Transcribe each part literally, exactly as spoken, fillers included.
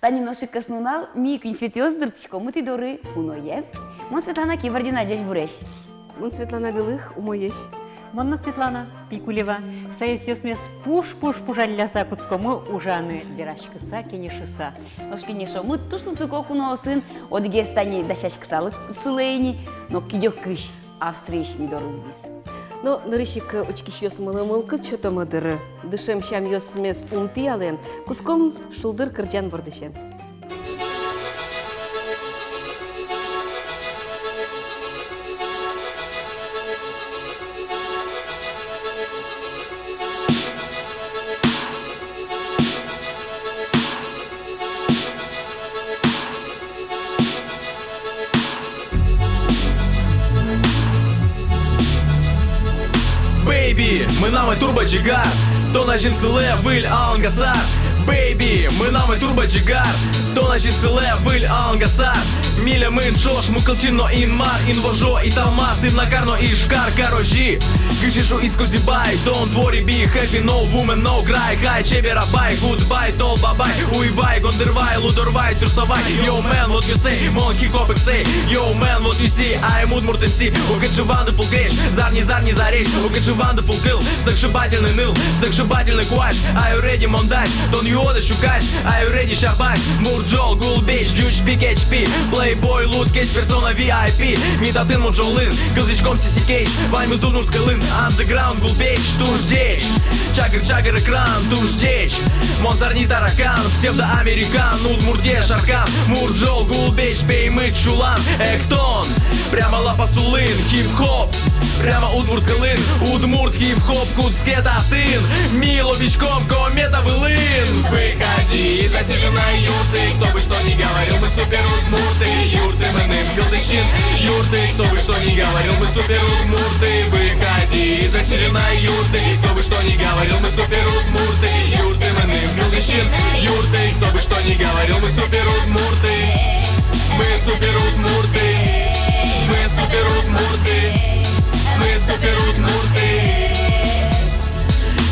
Тани нош ик кӧснунал ми, куинь Светаос, дыртӥськомы тӥ доры уноен. Мон Светлана Кибардина, ӟечбуресь. Мон Светлана Белых, умоесь. Мон но Светлана Пикулева. Саесъёсмес пуш-пуш пужалляса кутскомы ужаны, вераськыса, кенешыса. Нош кенешомы туж тунсыко куноосын, одӥгез тани дасяськысал сылэ ини, но кыдёкысь Австриысь ми доры лыдӟиз. Но нырысь ик учкисьёсмылы мылкыд сётомы дыр, дышем сямъёсмес ум тӥялэ, кутском шулдыр кырӟан бордысен. Бэйби, мынам ай турбо ӟигар, тон азьын сылэ выль алангасар. Бэйби, мынам ай турбо ӟигар, тон азьын сылэ выль алангасар. Милемын ӵош Мукылчин но Инмар, Инвожо, Италмас, Иннакар но Ижкар карозьы. Кызьы шуиз Кузебай: don't worry, be happy, no woman, no cry, хай, чебер абай, goodbye, тол бабай, уйвай, гондырвай, лудорвай, сюрсавай. Yo, man, what you say? Мон хип-хоп эксэй. Yo, man, what you see? I am удмурт эмси. О, кыӵе вандыфул крезь, зарни, зарни, зарезь. О, кыӵе вандыфул кыл, сдык шибательный ныл, сдык шибательный куазь. Are you ready, мон дась? Тон юод-а, сюкась? Are you ready, сябась? Мурӝол, Гулбеч, ӟуч пи, кеч пи, плейбой, луд, кеч, персона, ви ай пи. Ми татын Мурӝолын кылзӥськом сисикесь, ваньмыз удмурт кылын. Андеграунд, Гулбеч, туж ӟеч. Чагыр-чагыр экран, туж ӟеч. Мон зарни таракан, псевдоамерикан, Удмуртие Шаркан. Мурӝол, Гулбеч, пеймыт сюлам, эктон. Прямо Ла-Пас улын, хип-хоп. Прямо удмурт кылын, удмурт хип-хоп кутске татын. Ми лобиськом комета вылын. Выходи из заснеженной юрты, кто бы что ни говорил, мы супер удмурты. Юрты мыным кылдӥсьын юрты, кто бы что ни говорил, мы супер удмурты. Выходи из заснеженной юрты, кто бы что ни говорил, мы супер удмурты. Юрты мыным кылдӥсьын юрты, кто бы что ни говорил, мы супер удмурты. Мы супер удмурты. Мы супер удмурты. Мы супер удмурты.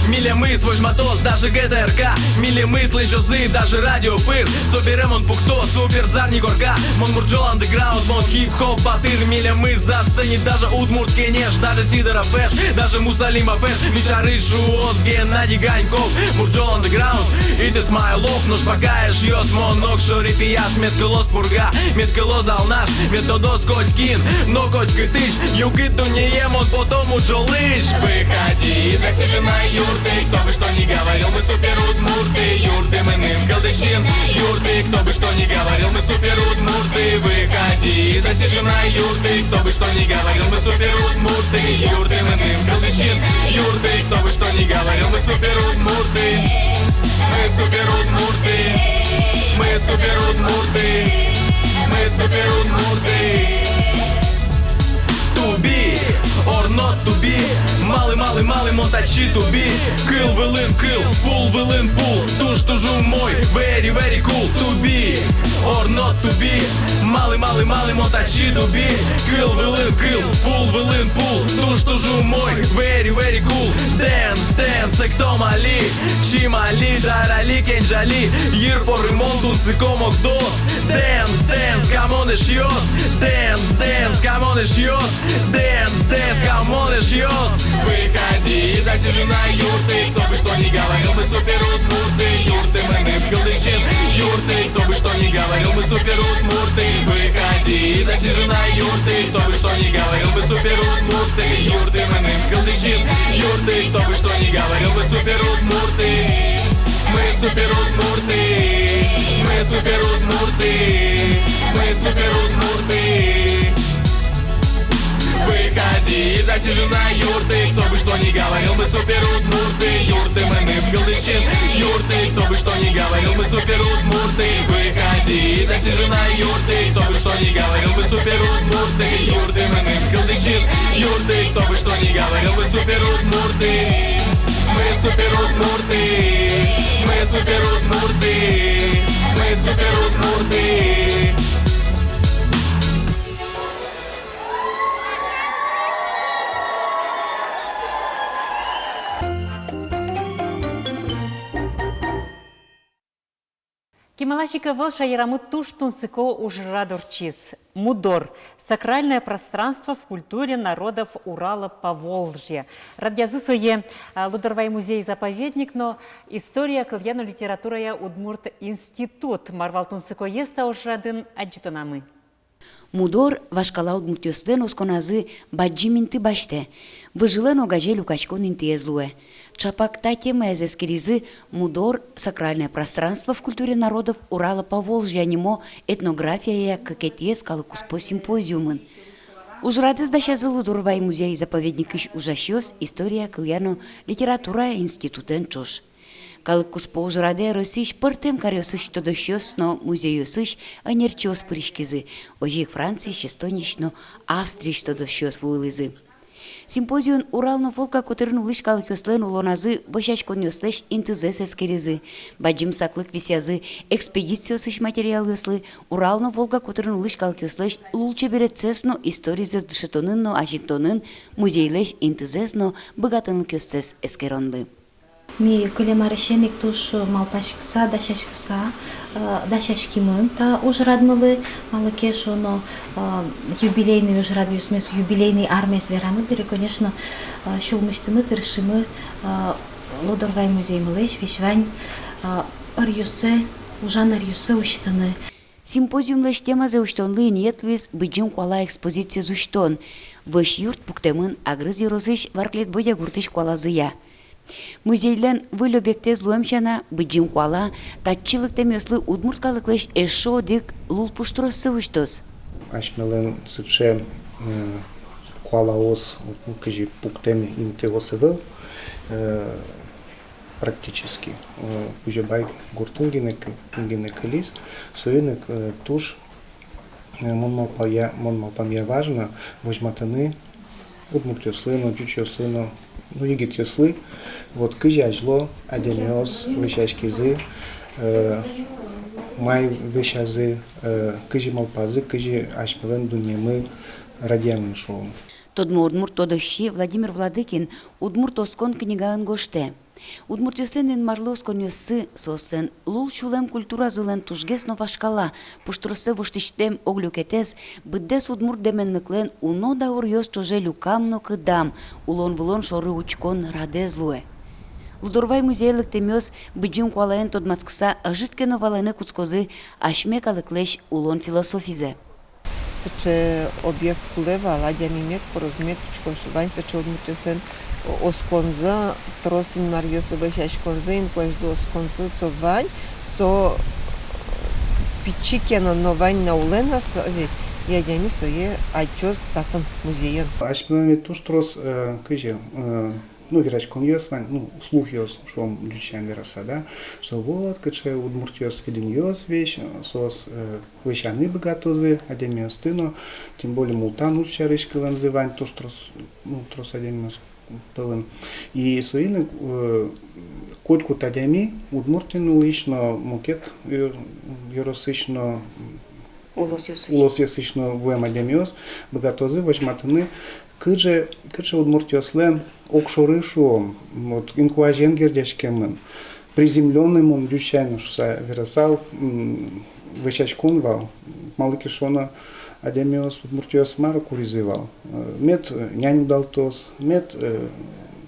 Милемыз возьматоз даже ГТРК, милемыз лэзёзы даже радио пыр. Собере мон пукто супер зарни корка. Мон Мурӝол андеграунд, мон хип-хоп батыр. Милемыз заценит даже Удмурт Кенеш, даже Сидоров Эш, даже Мусалимов Эш. Ми сярысь шуоз Геннадий Ганьков. Мурӝол андеграунд, it is my love. Нош пока, эшъёс, мон огшоры пияш. Мед кылоз Пурга, мед кылоз Алнаш, мед тодоз котькин но котькытысь. Югыт дуннее, мон пото Мурӝолысь. Выходи из заснеженной юрты, кто бы что ни говорил, мы супер удмурты. Юрты мыным кылдӥсьын юрты, кто бы что ни говорил, мы супер удмурты. Выходи из заснеженной юрты, кто бы что ни говорил, мы супер удмурты. Юрты мыным кылдӥсьын юрты, кто бы что ни говорил, мы супер удмурты. Мы супер удмурты. Мы супер удмурты. Мы супер удмурты. To be or not to be. Малы, малы, малы мон татчы to be? Кыл вылын кыл, пул вылын пул. Туж, туж умой, very, very cool. To be or not to be. Малы, малы, малы мон татчы to be? Кыл вылын кыл, пул вылын пул. Туж, туж умой, very, very cool. Dance, dance, эктом али. Чим али, дар али, кенӟ али. Йыр поры мон, тунсыко мокдос. Dance, dance, come on, эшъёс. Dance, dance, come on, эшъёс. Dance, dance, come on, эшъёс. Выходи из заснеженной юрты, кто бы что ни говорил, мы супер удмурты. Юрты мыным кылдӥсьын юрты, кто бы что ни говорил, мы супер удмурты. Выходи из заснеженной юрты, кто бы что ни говорил, мы супер удмурты. Юрты мыным кылдӥсьын юрты, кто бы что ни говорил, мы супер удмурты. Мы супер удмурты. Мы супер удмурты. Мы супер удмурты. Выходи из заснеженной юрты, кто бы что ни говорил, мы супер удмурты. Юрты мыным кылдӥсьын юрты, кто бы что ни говорил, мы супер удмурты. Выходи из заснеженной юрты, кто бы что ни говорил, мы супер удмурты. Юрты мыным кылдӥсьын юрты, кто бы что ни говорил, мы супер удмурты. Мы супер удмурты. Мы супер удмурты. Мы супер удмурты. Кемалась ик ӧвӧл, шаерамы туж тунсыко ужрад ортчиз. Мудор. Сакральное пространство в культуре народов Урала Поволжья. Радъязы сое, а, Лудорвай музей-заповедник но история, кылъя но литературая удмурт институт. Мар вал тунсыкоез та ужрадын, адӟытонамы. Мудор вашкала удмуртъёслэн осконазы бадӟым инты басьтэ. Выжылэн огазе люкаськон интыез луэ. Чапак та темаез эскеризы «Мудор. Сакральное пространство в культуре народов Урала Поволжья» нимо этнографияя кыкетӥез калыккуспо симпозиумын. Ужрадэз дасязы Лудорвай музей-заповедникысь ужасьёс история, кылъя но литературая институтэн ӵош. Калыккуспо ужрадэ Россиысь пӧртэм каръёсысь тодосчиос но музейёсысь ӧнерчиос пыриськизы, озьы ик Франциысь, Эстониысь но Австриысь тодосчиос вуылӥзы. Симпозиумын Урал но Волга котырын улӥсь калыкъёслэн улоназы вӧсяськонъёслэсь интызэс эскеризы, бадӟым саклык висъязы экспедициосысь материалъёслы, Урал но Волга котырын улӥсь калыкъёслэсь лулчеберетсэс но историзэс дышетонын но азинтонын музейлэсь интызэс но быгатонлыкъёссэс эскеронлы. Ми кылем арысен ик туж малпаськыса, дасяськыса, э, дасяськимы та ужрадмылы, малы ке шуоно, э, юбилейный ужрадъёсмес, юбилейный армес верамы бере, конечно, э, сюлмысьтымы тыршимы, э, Лудорвай музеймылэсь весь вань, э, ӧръёссэ, ужан ӧръёссэ усьтыны. Симпозиумлэсь темазэ усьтонлы инъет луиз Быдӟым Куала экспозициез усьтон. Вӧсь юрт пуктэмын Агрыз ёросысь Варклед-Бодья гуртысь куалазыя. Музейлэн выль объектэз луэм сяна, Быдӟым Куала татчы лыктэмъёслы удмурт калыклэсь эшшо одӥг лулпуштроссэ усьтоз. Асьмелэн сыӵе, э, куалаос, ну, кызьы пуктэм интыос ӧвӧл, э, практически, э, Кузебай гуртын гинэ кы-, гинэ кылиз, соин ик, э, туж, э, мон малпамъя, мон малпамъя, важно возьматыны удмуртъёслы но, ӟучъёслы но, ну, егитъёслы, вот, кызьы азьло адямиос вӧсяськизы, э, мае вӧсязы, э, кызьы малпазы, кызьы асьмелэн дуннемы радъямын, шуом. Тодмо удмурт тодосчи Владимир Владыкин «Удмурт оскон» книгаын гожтэ: удмуртъёслэн инмарлы осконъёссы, соослэн лулсюлэм культуразылэн тужгес но вашкала, пуштроссэ воштӥсьтэм ог люкетэз быдэс удмурт дэменлыклэн уно дауръёс ӵоже люкам но кыдам, улон-вылон шоры учкон радэз луэ. Лудорвай музее лыктэмъёс Быдӟым Куалаен тодматскыса ӧжыт ке но валаны кутскозы асьме калыклэсь улон философизэ. Сыӵе объект кулэ вал, адями мед пыроз, мед учкоз, вань сыӵе удмуртъёслэн осконзы, трос инмаръёслы вӧсяськонзы, инкуазьлы осконзы, со вань, со пичи ке но, но вань на улэ на со ведь, и адями сое адӟоз татын, музейын. Асьмелэн ведь туж трос, э, кызьы, э, ну, вераськонъёс вань, ну, слухъёс, шуом, ӟуч сямен вераса, да, что вот кыӵе удмуртъёс ведь инъёс весь, э, соос, э, вӧсяны быгатозы адямиосты но, тем более Мултан уж сярысь кылэмзы вань туж трос, ну, трос адямиос пӧлын. И соин ик, э, котькуд адями, Удмуртиын улӥсь но, мукет, э, ёросысь но, улосъёсысь, улосъёсысь но вуэм адямиос быгатозы возьматыны, кыӵе, кыӵе удмуртъёслэн огшоры, шуом, вот, инкуазен герӟаськемын, приземлённый, мон ӟуч сямен шуыса верасал, м, вӧсяськон вал, малы ке шуоно, адямиос, удмуртъёс мар куризы вал, э, мед, э, нянь удалтоз, мед, э,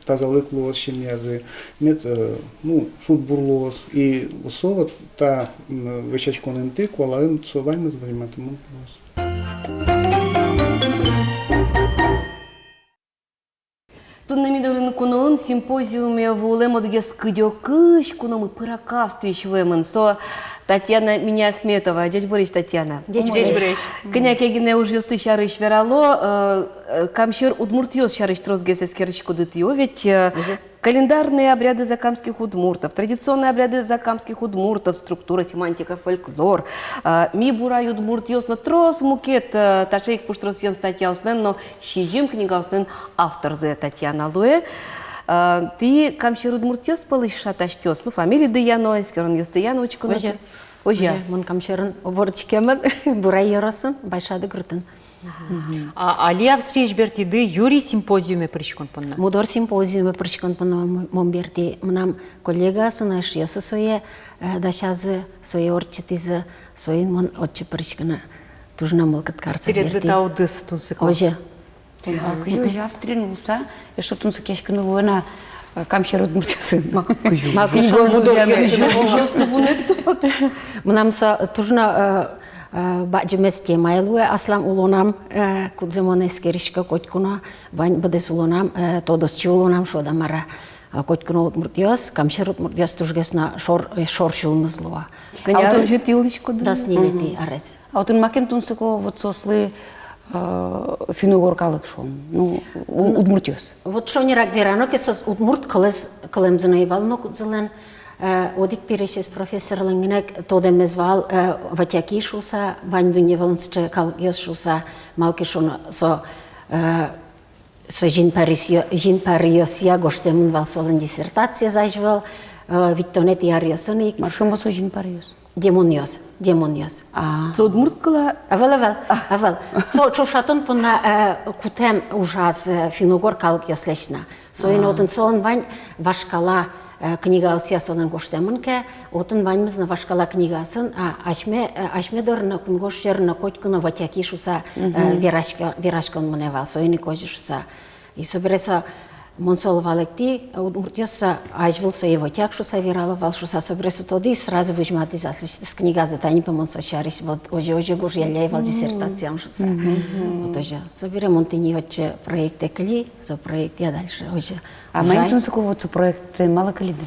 тазалык луоз семьязы, мед, э, ну, шудбур луоз. И со вот та, м, вӧсяськон инты Куалаын со ваньмыз возьматэмын луоз. Туннэ ми дорын куноын симпозиуме вуылэм одӥгез кыдёкысь куномы, пырак Австриысь вуэмын. Со Татьяна Миняхметова. Ӟечбуресь, Татьяна. Ӟечбуресь. Кӧня ке гинэ ужъёсты сярысь верало, э, э, Камсьӧр удмуртъёс сярысь тросгес эскериськоды тӥ, о ведь, э, календарные обряды закамских удмуртов, традиционные обряды закамских удмуртов, структура, семантика, фольклор, э, ми бурай удмуртъёс но трос мукет, э, таӵе ик пуштросъем статьяослэн но сизьым книгаослэн авторзы Татьяна луэ. Э, тӥ Камсьӧр удмуртъёс пӧлысь шат асьтэос, ну, фамилидыя но, эскеронъёстыя но учконо. Озьы. Озьы. Озьы, мон Камсьӧрын вордӥськемын, Бурай ёросын, Байшады гуртын. А али Австриысь бертӥды юри симпозиуме пыриськон понна? Мудор симпозиуме пыриськон понна мон, мон бертӥ. Мынам коллегаосы но эшъёсы сое, э, дасязы, сое ортчытӥзы, соин мон отчы пыриськыны туж но мылкыд карыса бертӥ. Тӥледлы та удыс тунсыко. Озьы. А кызьы, озьы Австриын улыса, эшшо тунсыкъяськыны луэ на, э, Кам сьӧр удмуртъёсын? Ма, кызьы? Ма, кызьы? Мынам со туж но, э, э, бадӟымез темае луэ аслам улонам, э, кудзэ мон эскерисько котьку но, вань быдэс улонам, э, тодосчи улонам, шуод-а, мар-а, э, котьку но удмуртъёс, Кам сьӧр удмуртъёс тужгес но шор, э, шор сюлмыз луо. Кӧня ар озьы тӥ улӥськоды? Дас ньылетӥ арез. А отын макем тунсыко вот соослы, э, финн-угор калык, шуом, ну, у-, удмуртъёс? Вот шонерак верано ке, соос удмурт кылэз, кылэмзы но ӧй вал нокудзылэн, э, одӥг пересез профессорлэн гинэ ик тодэмез вал, э, ватяки шуыса, вань дунне вылын сыӵе калыкъёс шуыса, малы ке шуоно, со, э, со зинпаръёс-, зинпаръёсъя гожтэмын вал солэн диссертациез азьвыл, э, витьтонэтӥ аръёсын ик. Мар шуом со зинпаръёс? Демонъёс, демонъёс. А. Со удмурт кыл-а? Ӧвӧл, ӧвӧл, ӧвӧл. Со ӵошатон понна, э, кутэм ужаз, э, финн-угор калыкъёслэсь но. Соин отын солэн вань вашкала, э, книгаосъя солэн гожтэмын ке, отын ваньмыз но вашкала книгаосын, а, асьме, э, асьме дорын но, кунгож сьӧрын но, котьку но ватяки шуыса, э, верасько-, вераськон мынэ вал, соин ик озьы шуыса. И собере со, мон солы валэктӥ, удмуртъёс со азьвыл сое ватяк шуыса верало вал шуыса, собере со тодӥз, сразу возьматӥз аслэсьтыз книгазэ, тани пе мон со сярысь, вот, озьы, озьы гожъялляй вал диссертациям шуыса. Вот озьы. Собере мон тӥни отчы проектэ кыли, со проектъя дальше озьы. А маин тунсыко вот со проектэ, малы кылиды?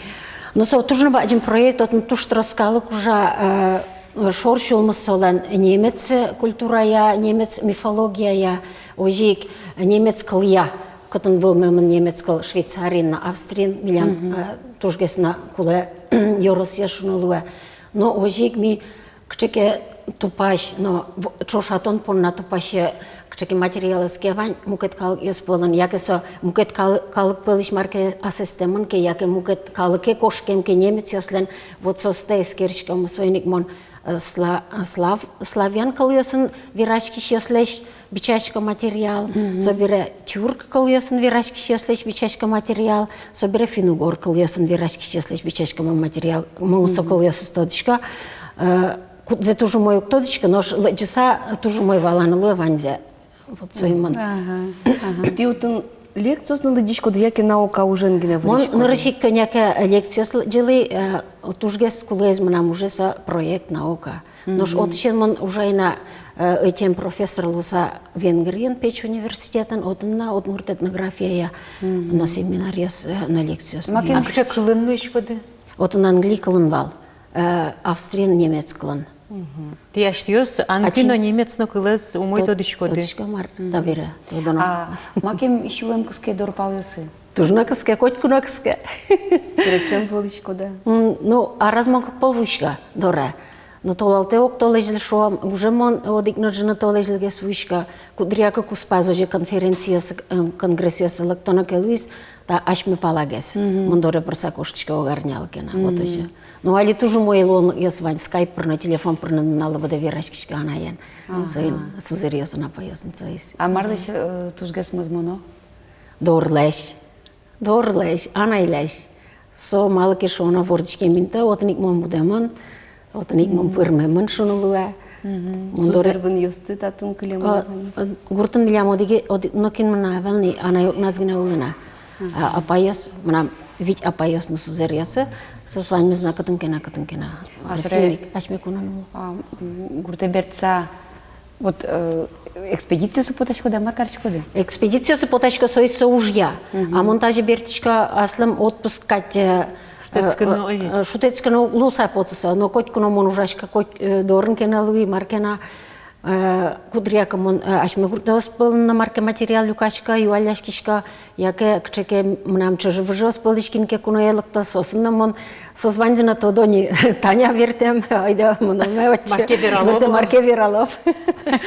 Ну, со туж но бадӟым проект, отын туж трос калык ужа, э, шор сюлмыз солэн немец культурая, немец мифологияя, озьы ик немец кылъя, кытын вӧлмемын немец кыл Швейцариын но Австриын, милям, э, тужгес но кулэ ёросъёс шуыны луэ. Но озьы ик ми кыӵе ке тупась, но в-, ӵошатон понна тупась, э, кыӵе ке материалъёс ке вань мукет калыкъёс пӧлын, яке со мукет кал-, калык пӧлысь мар ке асэстэмын ке, яке мукет калыке кошкем ке немецъёслэн, вот соосты эскериськом, соин ик мон, э, сла-, э, слав-, славян кылъёсын вераськисьёслэсь бичасько материал, собере тюрк кылъёсын вераськисьёслэсь бичасько материал, собере финн-угор кылъёсын вераськисьёслэсь бичасько мон материал, мон со кылъёсыз тодӥсько, э, кудзэ туж умой уг тодӥськы, нош лыдӟыса туж умой валаны луэ ваньзэ. Вот соин мон. Ага, ага. Тӥ отын лекциос но лыдӟиськоды, яке наука ужен гинэ вырӥськоды? Мон нырысь ик кӧня ке лекциос лыдӟылӥ, э, тужгес кулэез мынам уже со проект наука. Нош отысен мон ужай на, э, ӧтем профессор луыса Венгриын, Печ университетын, отын на удмурт этнографияя но семинаръёс, э, но лекциос. Макем кыӵе кылын нуиськоды? Отын англи кылын вал, э, Австриын немец кылын. Тӥ асьтэос англи но немец но кылэз умой тодӥськоды. Тодӥсько, мар табере тодоно. А макем сюлэм кыске дор палъёсы? Туж но кыске, котьку но кыске. Тӥ ӵем вуылӥськоды-а? М, ну, араз мон кык пол вуисько доры. Но толалтэ ог толэзьлы, шуом, уже мон одӥг но ӝыны толэзьлыгес вуисько, куддыръя ке куспаз озьы конференциосы, э, конгрессъёсы лыктоно ке луиз, та асьме палагес. Мон доры пырыса кошкиське ог арнялы ке но, вот озьы. Но али туж умой луонлыкъёс вань, скайп пыр но, телефон пыр но нуналлы быдэ вераськисько анаен. Соин сузэръёсын, апайёсын соиз. А марлэсь, э, тужгес мӧзмоно? Дорлэсь. Дорлэсь, анайлэсь. Со, малы ке шуоно, вордӥськем интые, отын ик мон будэмын, отын ик мон пӧрмемын шуыны луэ. Мон доры сузэр-вынъёсты татын кылемын. О, э, гуртын милям одӥге, одӥг нокин мынам ӧвӧл ни, анай окназ гинэ улэ на. А апайёс, мынам вить апайёс но сузэръёсы, соос ваньмыз на кытын ке но, кытын ке но. А Россиын ик, асьме кунын. А, м, гуртэ бертыса, вот, э, экспедициосы потаськоды-а, мар кариськоды? Экспедициосы потасько, соиз со ужъя. А мон тазьы бертӥсько аслым отпуск кадь, э, шутэтскыны, э, шутэтскыны луыса потыса. Но котьку но мон ужасько, коть, э, дорын ке но луи, мар ке но, э, куддыръя ке мон, э, асьме гуртъёс пӧлын но мар ке материал люкасько, юалляськисько, яке кыӵе ке мынам чыжы-выжыос пӧлысь кин ке куное лыктоз, соосын но мон, соос ваньзы но тодо ни, Таня бертэм, айда мыноме отчы. Мар ке вералом. Бертэм, мар ке вералом.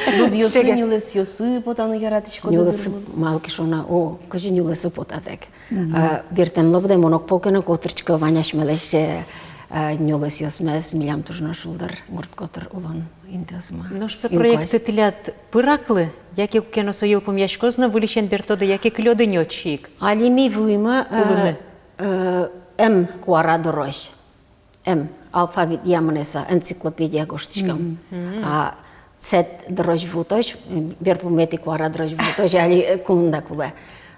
Нюлэсъёсы потаны яратӥськоды дыр? Нюлэс, малы ке шуоно, о, кызьы нюлэсы потатэк. А, бертэм лобыдэ мон огпол ке но котыртӥсько, вань асьмелэсь, э, Э, нюлэсъёсмес милям туж но шулдыр гурт котыр улон интыосмы. Нош со проект тӥляд пыраклы, яке куке но со йылпумъяськоз но, выльысен бертоды, яке кылёды ни отчы ик? Али ми вуимы, э, улыны, э, М куара дорозь. М, алфавитъя мынэ со, энциклопедия гожтӥськом. Мгм. А Z дорозь вуытозь, э, берпуметӥ куара дорозь вуытозь, али, э, кумында кулэ.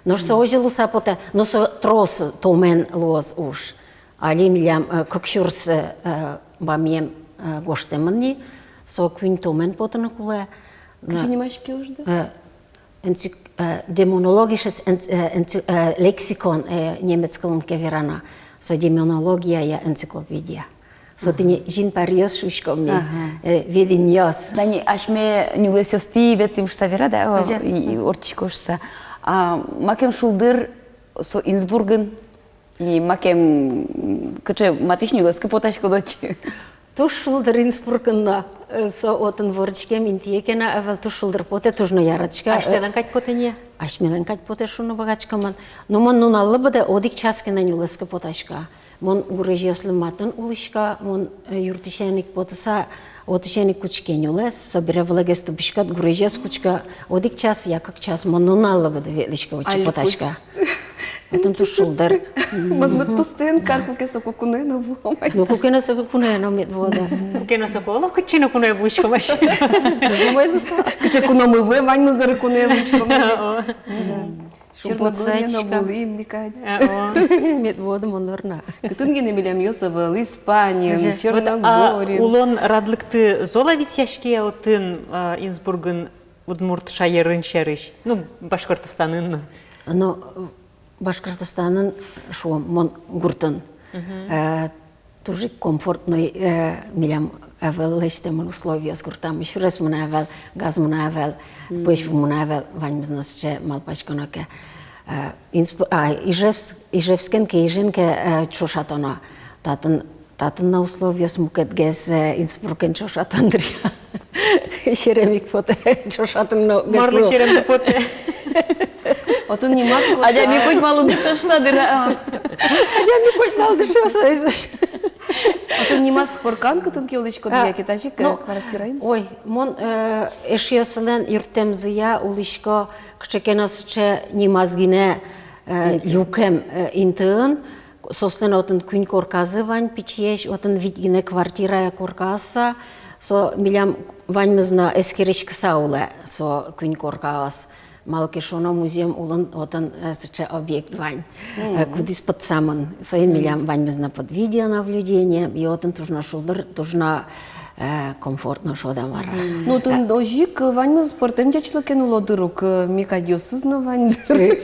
Нош со озьы луыса потэ, но со трос томен луоз уж. Али милям, э, кык сюрс, э, бамъем, э, гожтэмын ни, со куинь томен потыны кулэ. Кызьы нимаське ужды? Э, энцик-, э, демонологи шуыса, энц-, э, энци-, э, лексикон, э, немец кылын ке верано, со демонология я энциклопедия. Со тӥни зинпаръёс шуиськом ми, ага, э, ведӥнъёс. Тани асьме нюлэсъёстӥ ветлӥм шуыса верад-а, о, озьы, и, и ортчисько шуыса. А макем шулдыр со Инсбургын, и макем, м, кыӵе матысь нюлэскы потаськод отчы? Туж шулдыр Инсбургын но, э, со отын вордӥськем интые ке но ӧвӧл, туж шулдыр потэ, туж но яратӥсько. Э, асьтэлэн кадь потэ ни? Асьмелэн кадь потэ шуыны быгатӥсько мон. Но мон нуналлы быдэ одӥг час ке но нюлэскы потасько. Мон гурезьёслы матын улӥсько, мон, э, юртысен ик потыса, отысен ик кутске нюлэс, собере вылэгес тубиськод, гурезьёс кутско, одӥг час, я кык час, мон нуналлы быдэ ветлӥсько, отчы потасько. Отын туж шулдыр. Мӧзмыт тустэм кар, куке соку куное но вуом ай. Ну, куке но соку куное но мед вуоды. Куке но соку, оло, кытчы но куное вуиськом ай. Туж умой луыса. Кыӵе куномы вуэ, ваньмыз доры куное вуиськом ай. О. Да. Шумпотско. Черногория но вуылӥм ни кадь. А, о. Мед вуоды мон доры но. Кытын гинэ милемъёс ӧвӧл, Испаниын, озьы, Черногориын. Вот, а улон радлыкты зол-а висъяське отын, а, Инсбургын, удмурт шаерын сярысь? Ну, Башкортостанын но. Ну, Башкортостанын, шуом, мон гуртын. Мгм. Э, Туж ик комфортной, э, милям ӧвӧл лэсьтэмын условиос гуртамы. Сюрес мынэ ӧвӧл, газ мынэ ӧвӧл, мгм, пӧсь ву мынэ ӧвӧл, ваньмыз но сыӵе, малпаськоно ке. Э, Инсбу-, а, Ижевск, Ижевскен ке, Ижен ке, э, ӵошатоно. Татын, татын но условиос мукетгес, э, Инсбурген ӵошатон дыръя. Серем ик потэ, ӵошатыны но уг лу. Марлы серем потэ? Отын нимаз корка. Адями коть малы дышоз шуса дыр, а. Адями коть малы дышоз шуса. Отын нимаз коркан, кытын ке улӥськод, а, яке тазьы ик, ну, квартираын? Ой, мон, э, эшъёсылэн юрттэмзыя улӥсько кыӵе ке но сыӵе нимаз гинэ, э, люкем, э, интыын. Соослэн отын куинь корказы вань пичиесь, отын вить гинэ квартирая коркаосы. Со милям ваньмыз но эскериськыса улэ со куинь коркаос. Малы ке шуоно, музъем улын отын, э, сыӵе объект вань, э, кудӥз пытсамын. Соин милям ваньмыз но под видеонаблюдение, и отын туж но шулдыр, туж но, э, комфортно, шуод-а мар-а. Ну, отын озьы ик ваньмыз пӧртэм ӟечлыкен уло дыр ук, э, ми кадьёсыз но вань дыр.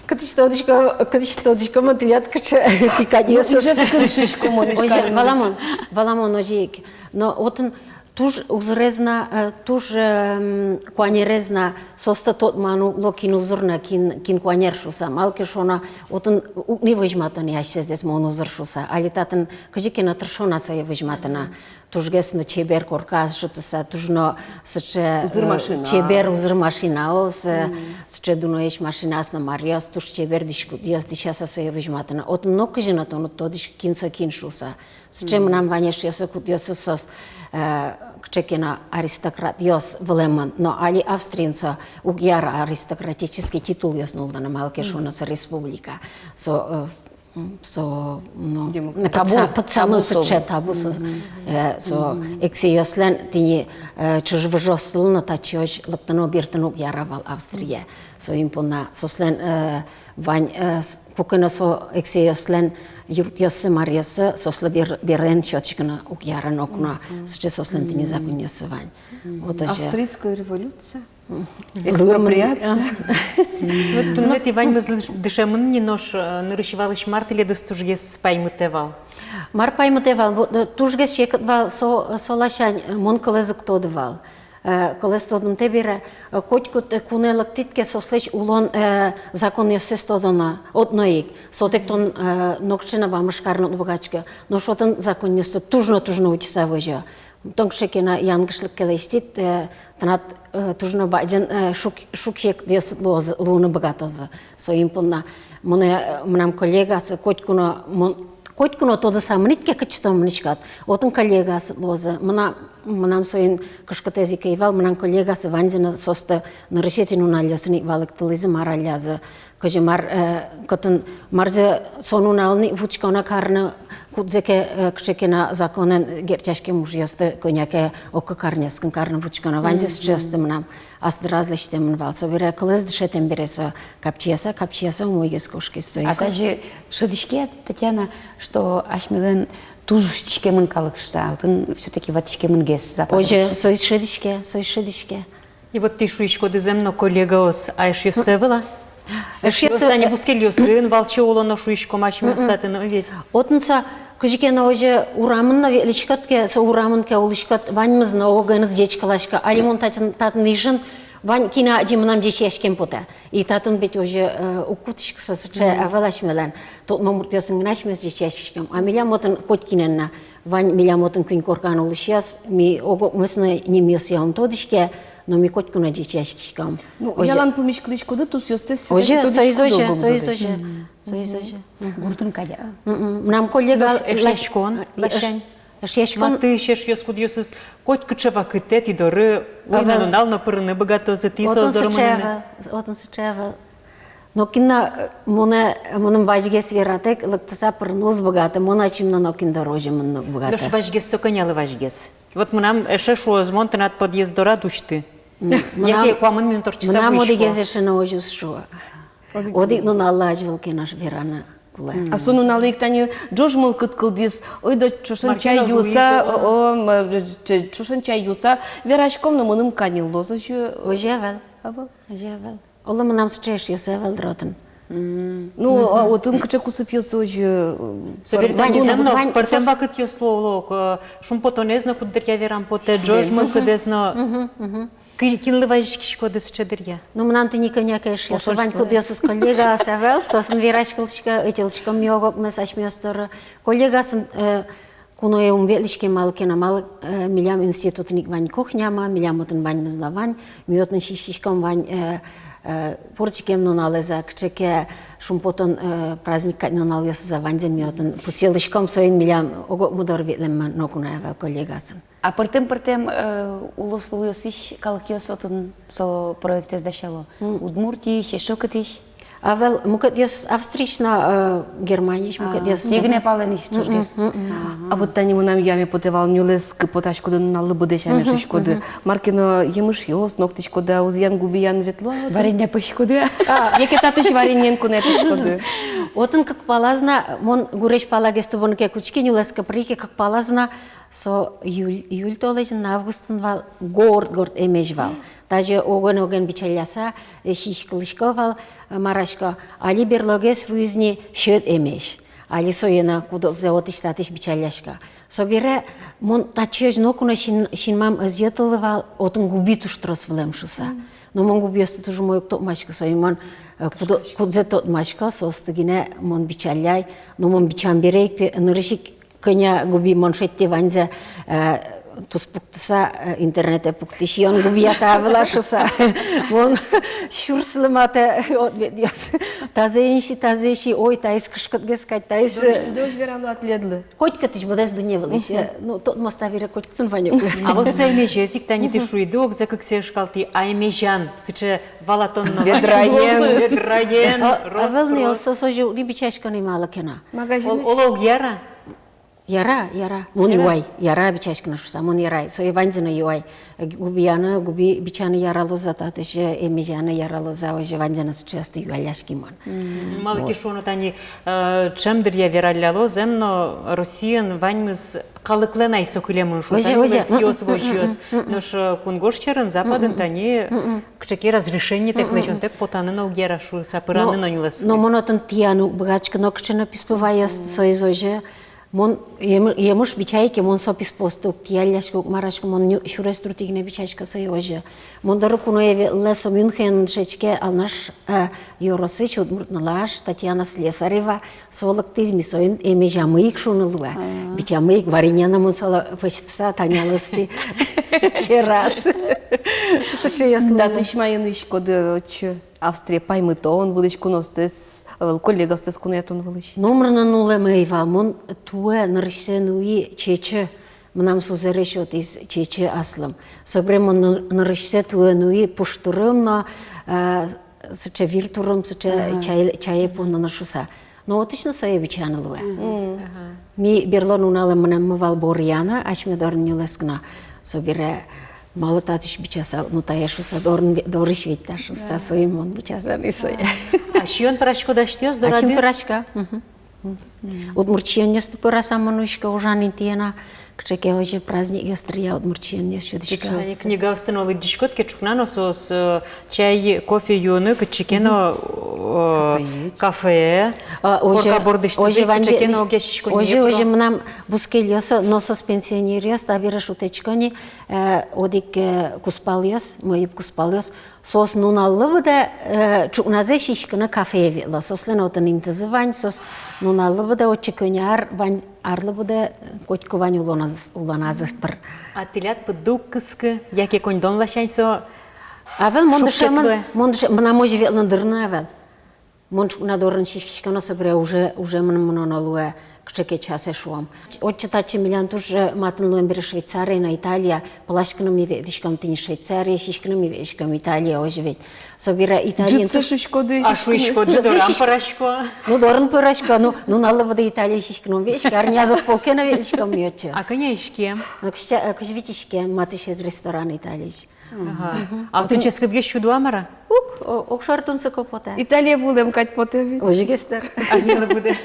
Кытысь тодӥсько, кытысь тодӥсько мон тӥляд кыӵе тӥ кадьёсыз. Ну, Ижевскын шуисько мон, озьы, Ижкарын. Валамон, валамон, озьы ик. Но отын туж узырез но, э, туж, эм, куанерез но, соосты тодманы уг лу, кин узыр но, кин, кин куанер шуса. Малы ке шуоно, отын уг ни возьмато ни асьсэзэс, мон узыр шуса. Али татын кызьы ке но тыршоно сое возьматыны. Тужгес но чебер коркаос шудыса, туж но сыӵе, узыр, э, машина, чебер узыр машинаос, э, сыӵе дуноесь машинаос но, маръёс, туж чебер дӥськутъёс дӥсяса сое возьматыны. Отын нокызьы но тон уд тодӥськы, кин со кин шуса. Сыӵе мынам вань эшъёсы, кудъёсыз соос, э, кыӵе ке но аристократъёс вылэмын, но али Австриын со уг яра аристократический титулъёс нуллыны, малы ке шуоно со республика. Со, э, м, со, ну, демок-, табу, пытса-, пытсамын, табу со сыӵе, табу со, э, со эксэйёслэн тӥни, э, чыжы-выжыоссылы но татчыозь лыктыны-бертыны уг яра вал Австрие. Соин понна соослэн, э, вань, э, с-, куке но со эксэйёслэн юртъёссы, маръёссы, соослы бер-, берен сётӥськыны уг яра ноку но, сыӵе соослэн тӥни законъёссы вань. Вот озьы. Австрийская революция? Экспроприация? Вот туннэ тӥ ваньмыз дыш-, дышемын ни, нош, э, нырысь валысь мар тӥледыз тужгес паймытэ вал? Мар паймытэ вал? Вот, э, тужгес секыт вал со, со ласянь, э, мон кылэз уг тоды вал. Э, кылэз тодымтэ бере, э, котькуд, э, кунэ лыктӥд ке, соослэсь улон, э, законъёссэс тодоно одно ик. Сотэк тон, э, нокыӵе но вамыш карыны уд быгатӥськы. Нош отын законъёсты туж но, туж но утьыса возё. Тон кыӵе ке но янгышлык ке лэсьтӥд, э, тынад, э, туж но бадӟым, э, шуг-, шугъяськонъёсыд луоз-, луыны быгатозы. Соин понна монэ, э, мынам коллегаосы, котьку но мон Котьку но тодыса мынӥд ке, кытчы тон мынӥськод, отын коллегаосыд луозы. Мынам, мынам соин кышкытэз ик ӧй вал, мынам коллегаосы ваньзы но соосты нырысетӥ нуналъёсын ик валэктылӥзы, мар арнязы, кызьы мар, э, кытын, марзэ со нуналын ик вутсконо карны, кудзэ ке, э, кыӵе ке но законэн герӟаськем ужъёсты кӧня ке ог кык арняскын карны вутсконо, ваньзэ сыӵеосты мынам ас дыраз лэсьтэмын вал. Собере кылэз дышетэм бере со капчияса, капчияса умойгес кошкиз со. А ик даже шӧдӥське, Татьяна, что асьмелэн туж усьтӥськемын калык шуса, а отын всё-таки ватӥськемынгес запад. Озьы, со ик шӧдӥське, со ик шӧдӥське. И вот тӥ шуиськоды, зэм но, коллегаос, а эшъёсты ӧвӧл-а? Эшъёс, эшъёс тани, э, бускельёсын валче уло но, шуиськом, асьмеос татын но ведь. Отын со кызьы ке но озьы урамын но ветлӥськод ке, со урамын ке улӥськод, ваньмыз но огеныз ӟечкыласько. Али мон татын, татын Ижын, вань кинэ адӟи, мынам ӟечъяськеме потэ. И татын ведь озьы, э, уг кутӥськы со, сыӵе ӧвӧл асьмелэн. Тодмо муртъёсын гинэ асьмеос ӟечъяськиськом. А милям отын коть кинэн но, вань милям отын куинь коркан улӥсьёс, ми ог-огмес но нимъёсъя ум тодӥське, но ми котьку но ӟечъяськиськом. Ну, озьы. Ялан пумиськыны ик кудӥз тусъёсты, озьы, со ик озьы, со ик озьы. Мгм. Гуртын кадь-а? Мгм. Мынам коллега... Эш-, эшъяськон, э, эш-, ласянь. Эшъяськон. Матысь эшъёс, кудъёсыз коть кыӵе вакытэ тӥ доры уй но нунал но пырыны быгатозы, тӥ соос доры мыныны. Отын сыӵе ӧвӧл, отын сыӵе ӧвӧл. Нокин но, э, монэ, мыным вазьгес вератэк, лыктыса пырыны уз быгаты, мон ачим но нокин доры озьы мыныны уг быгаты. Нош вазьгес со кӧнялы вазьгес? Вот мынам эше шуоз: мон тынад подъезд дорад усьты. М, яке мынам, куамын минут ортчыса вуисько. Мынам одӥгез эше но озьы уз шуы. Одӥг нуналлы азьвыл ке но вераны кулэ. А со нуналлы ик тани ӝож мылкыд кылдӥз, ойдо ӵошен чай юыса, о, о, м, э, ч-, ӵошен чай юыса вераськом но, мыным каньыл луоз, озьы. Озьы ӧвӧл. Ӧвӧл. Озьы ӧвӧл. Оло мынам сыӵе эшъёсы ӧвӧл дыр отын. Мгм. Ну, а отын кыӵе кусыпъёсы озьы, м, собере тани зэм но, пӧртэм вакытъёс луо, луо, э, шумпотонэз но куддыръя верам потэ, ӝож мылкыдэз но. Мгм, мгм. Ки-, кинлы вазиськиськоды сыӵе дыръя? Ну, мынам тӥни кӧня ке эшъёсы вань, кудъёсыз коллегаос ӧвӧл, соосын вераськылӥсько, ӧтьылӥськом ми ог-огмес асьмеос доры. Коллегаосын, э, куное ум ветлӥське малы ке но, малы, э, милям институтын ик вань кухнямы, милям отын ваньмыз но вань, ми отын сиськиськом вань, э, э, пурчикем нуналэз-а, кыӵе ке шумпотон, э, праздник кадь нуналъёсыз-а, ваньзэ ми отын пусъылӥськом, соин милям ог-огмы доры ветлэммы ноку но ӧвӧл коллегаосын. А пӧртэм-пӧртэм, э, улосвылъёсысь калыкъёс отын со проектэз дасяло. Мгм. Удмуртиысь, эшшо кытысь? Ӧвӧл, мукетъёс Австриысь но, э, Германиысь, мукетъёс. А, тӥ гинэ палэнысь тужгес. Мгм, мгм. Ага. А вот тани мынам юаме потэ вал: нюлэскы потаськоды нуналлы быдэсяны, мгм, шуиськоды. Мгм. Мар ке но емышъёс но октӥськоды-а, узыян-губиян ветло-а отын? Варенье пӧзьтӥськоды-а? А, яке татысь вареньеен куноятӥськоды? Отын кык палаз но, мон гурезь палагес тубыны ке кутски, нюлэскы пыри ке, кык палаз но, со июль, июль толэзьын, августын вал, горд-горд эмезь вал. Даже оген-оген бичалляса, э, сиськылӥсько вал, э, марасько, али берлогес вуиз ни сьӧд эмезь. Али сое но куд-огзэ отысь-татысь бичаллясько. Собере мон татчыозь ноку но син-, синмам ӧз йӧтылы вал, отын губи туж трос вылэм шуса. Мгм. Но мон губиосты туж умой уг тодмаськы, соин мон, э, куд-, кудзэ тодмасько, соосты гинэ мон бичалляй. Но мон бичам бере ик, пе-, нырысь ик кӧня губи мон шедьтӥ, ваньзэ, э, туспуктыса, э, интернетэ пуктӥ, сиён губия-а та, ӧвӧл-а шуса. Мон сюрслы матэ ответъёс. Тазэ ини си, тазэ ини си, ой, таиз кышкытгес кадь, таиз, э, дождь, дождь верано тӥледлы. Котькытысь, быдэс дунне вылысь, э, ну, тодмоз табере котькытын вань ук. А вот со эмезез ик, тани тӥ шуиды, огзэ кыксэ ышкалтӥ, а эмезьян сыӵе валатон но вань. Ведраен. Ведраен, а, рос, а ӧвӧл ни, рос. Со, со же уг ни бичаськы ни малы ке но. Магазин. Ол-, оло уг яра? Яра, яра. Мон юай, яра бичаськыны шуса, мон юай. Сое ваньзэ но юай. Э, губияны, губи бичаны яралоз-а, татысь эмезьяны яралоз-а, озьы ваньзэ но сыӵеосты юалляськи мон. Мгм. Малы ке шуоно, тани, э, ӵем дыръя вералляло, зэм но, Россиын ваньмыз калыклэн ай со кылемын шуса, озьы, озьы, нюлэсъёс, возьёс. Нош, э, кунгож сьӧрын, западын, тани кыӵе ке разрешениетэк, лэзёнтэк потаны но уг яра шуса, пыраны но нюлэскы. Но мон отын тӥяны уг быгатӥськы нокыӵе но писпу ваёсты, соиз озьы. Мон ем-, емыш бичай ке, мон со писпуосты уг тӥялляськы, уг мараськы, мон ню-, сюрес туртӥ гинэ бичасько, сое озьы. Мон доры куное ветлэ со Мюнхенын дышетске Алнаш, э, ёросысь удмурт нылаш Татьяна Слесарева, со лыктӥз, ми соин эмезямы ик шуыны луэ. А. Бичамы ик, варенье но мон солы пӧзьтыса, Таняе лэсьтӥ. Сьӧраз. Сыӵеос луо. Татысь маин ишкоды отчы, Австрие паймытон вылысь куноостэс Ӧвӧл, коллегаостэс куное тон вылысь. Номыр но нуллэме ӧй вал, мон туэ нырысьсэ нуи Чечы, мынам сузэре сётӥз Чечы аслым. Собере мон ныр-, нырысьсэ туэ нуи пуштурым но, э, сыӵе виртурым, сыӵе чай, чае поно но шуса. Но отысь но сое бичаны луэ. Ми берло нуналэ мынэммы вал Боръяны, асьме дорын нюлэскыны. Собере малы татысь бичаса, ну, тае шуса, дорын ве-, дорысь ведь та шуса, соин мон бичаса ни сое. А сиён пӧраськод асьтэос дорады? Ачим пӧрасько. Удмурт сиёнъёсты пӧраса мон учко ужан интые но, кыӵе ке озьы праздникъёс дыръя удмурт сиёнъёс сюдӥсько. Тани книгаосты но лыдӟиськод ке, ӵукна но соос, э, чай, кофе юыны кыӵе ке но, э, кафе, корка бордысьтызы, кыӵе ке но огъя сиськонэ. Озьы, озьы, мынам бускельёс но, соос пенсионеръёс, табере шутэтӥсько ни, э, одӥг, э, кузпалъёс, мӧйы кузпалъёс, соос нуналлы быдэ, э, ӵукназэ сиськыны кафее ветло. Соослэн отын интызы вань, соос нуналлы быдэ, отчы кӧня ар вань, арлы быдэ котьку вань улоназ-, улоназы пыр. А тӥляд пыдды уг кыскы, яке коньдон ласянь со шуккет луэ? Ӧвӧл, мон дышемын, мон дыше-, мынам озьы ветлон дырын ӧвӧл. Мон ӵукна дорын сиськисько но, собере уже, уже мыным мыноно луэ, кыӵе ке часэ, шуом. Отчы татчы милям туж, э, матын луэм бере Швейцария но Италия. Пыласькыны ми ветлӥськом тӥни Швейцарие, сиськыны ми ветлӥськом Италие, озьы ведь. Собере Италиын ӝытсы туж шуиськоды, а шуиськоды, ӝытсы дорам сись-, пӧрасько. Ну, дорын пӧрасько, ну, нуналлы быдэ Италие сиськыны ум ветлӥське, арняз ог пол ке но ветлӥськом ми отчы. А кӧня иськем? Ну, кызь, э, кызь вить иськем, матысез ресторан Италиысь. Ага. А отын ческытгес сюдо-а, мар-а? Уг, о-, огшоры тунсыко потэ. Италие вуэм кадь потэ ведь. Озьыгес дыр. Арнялы быдэ.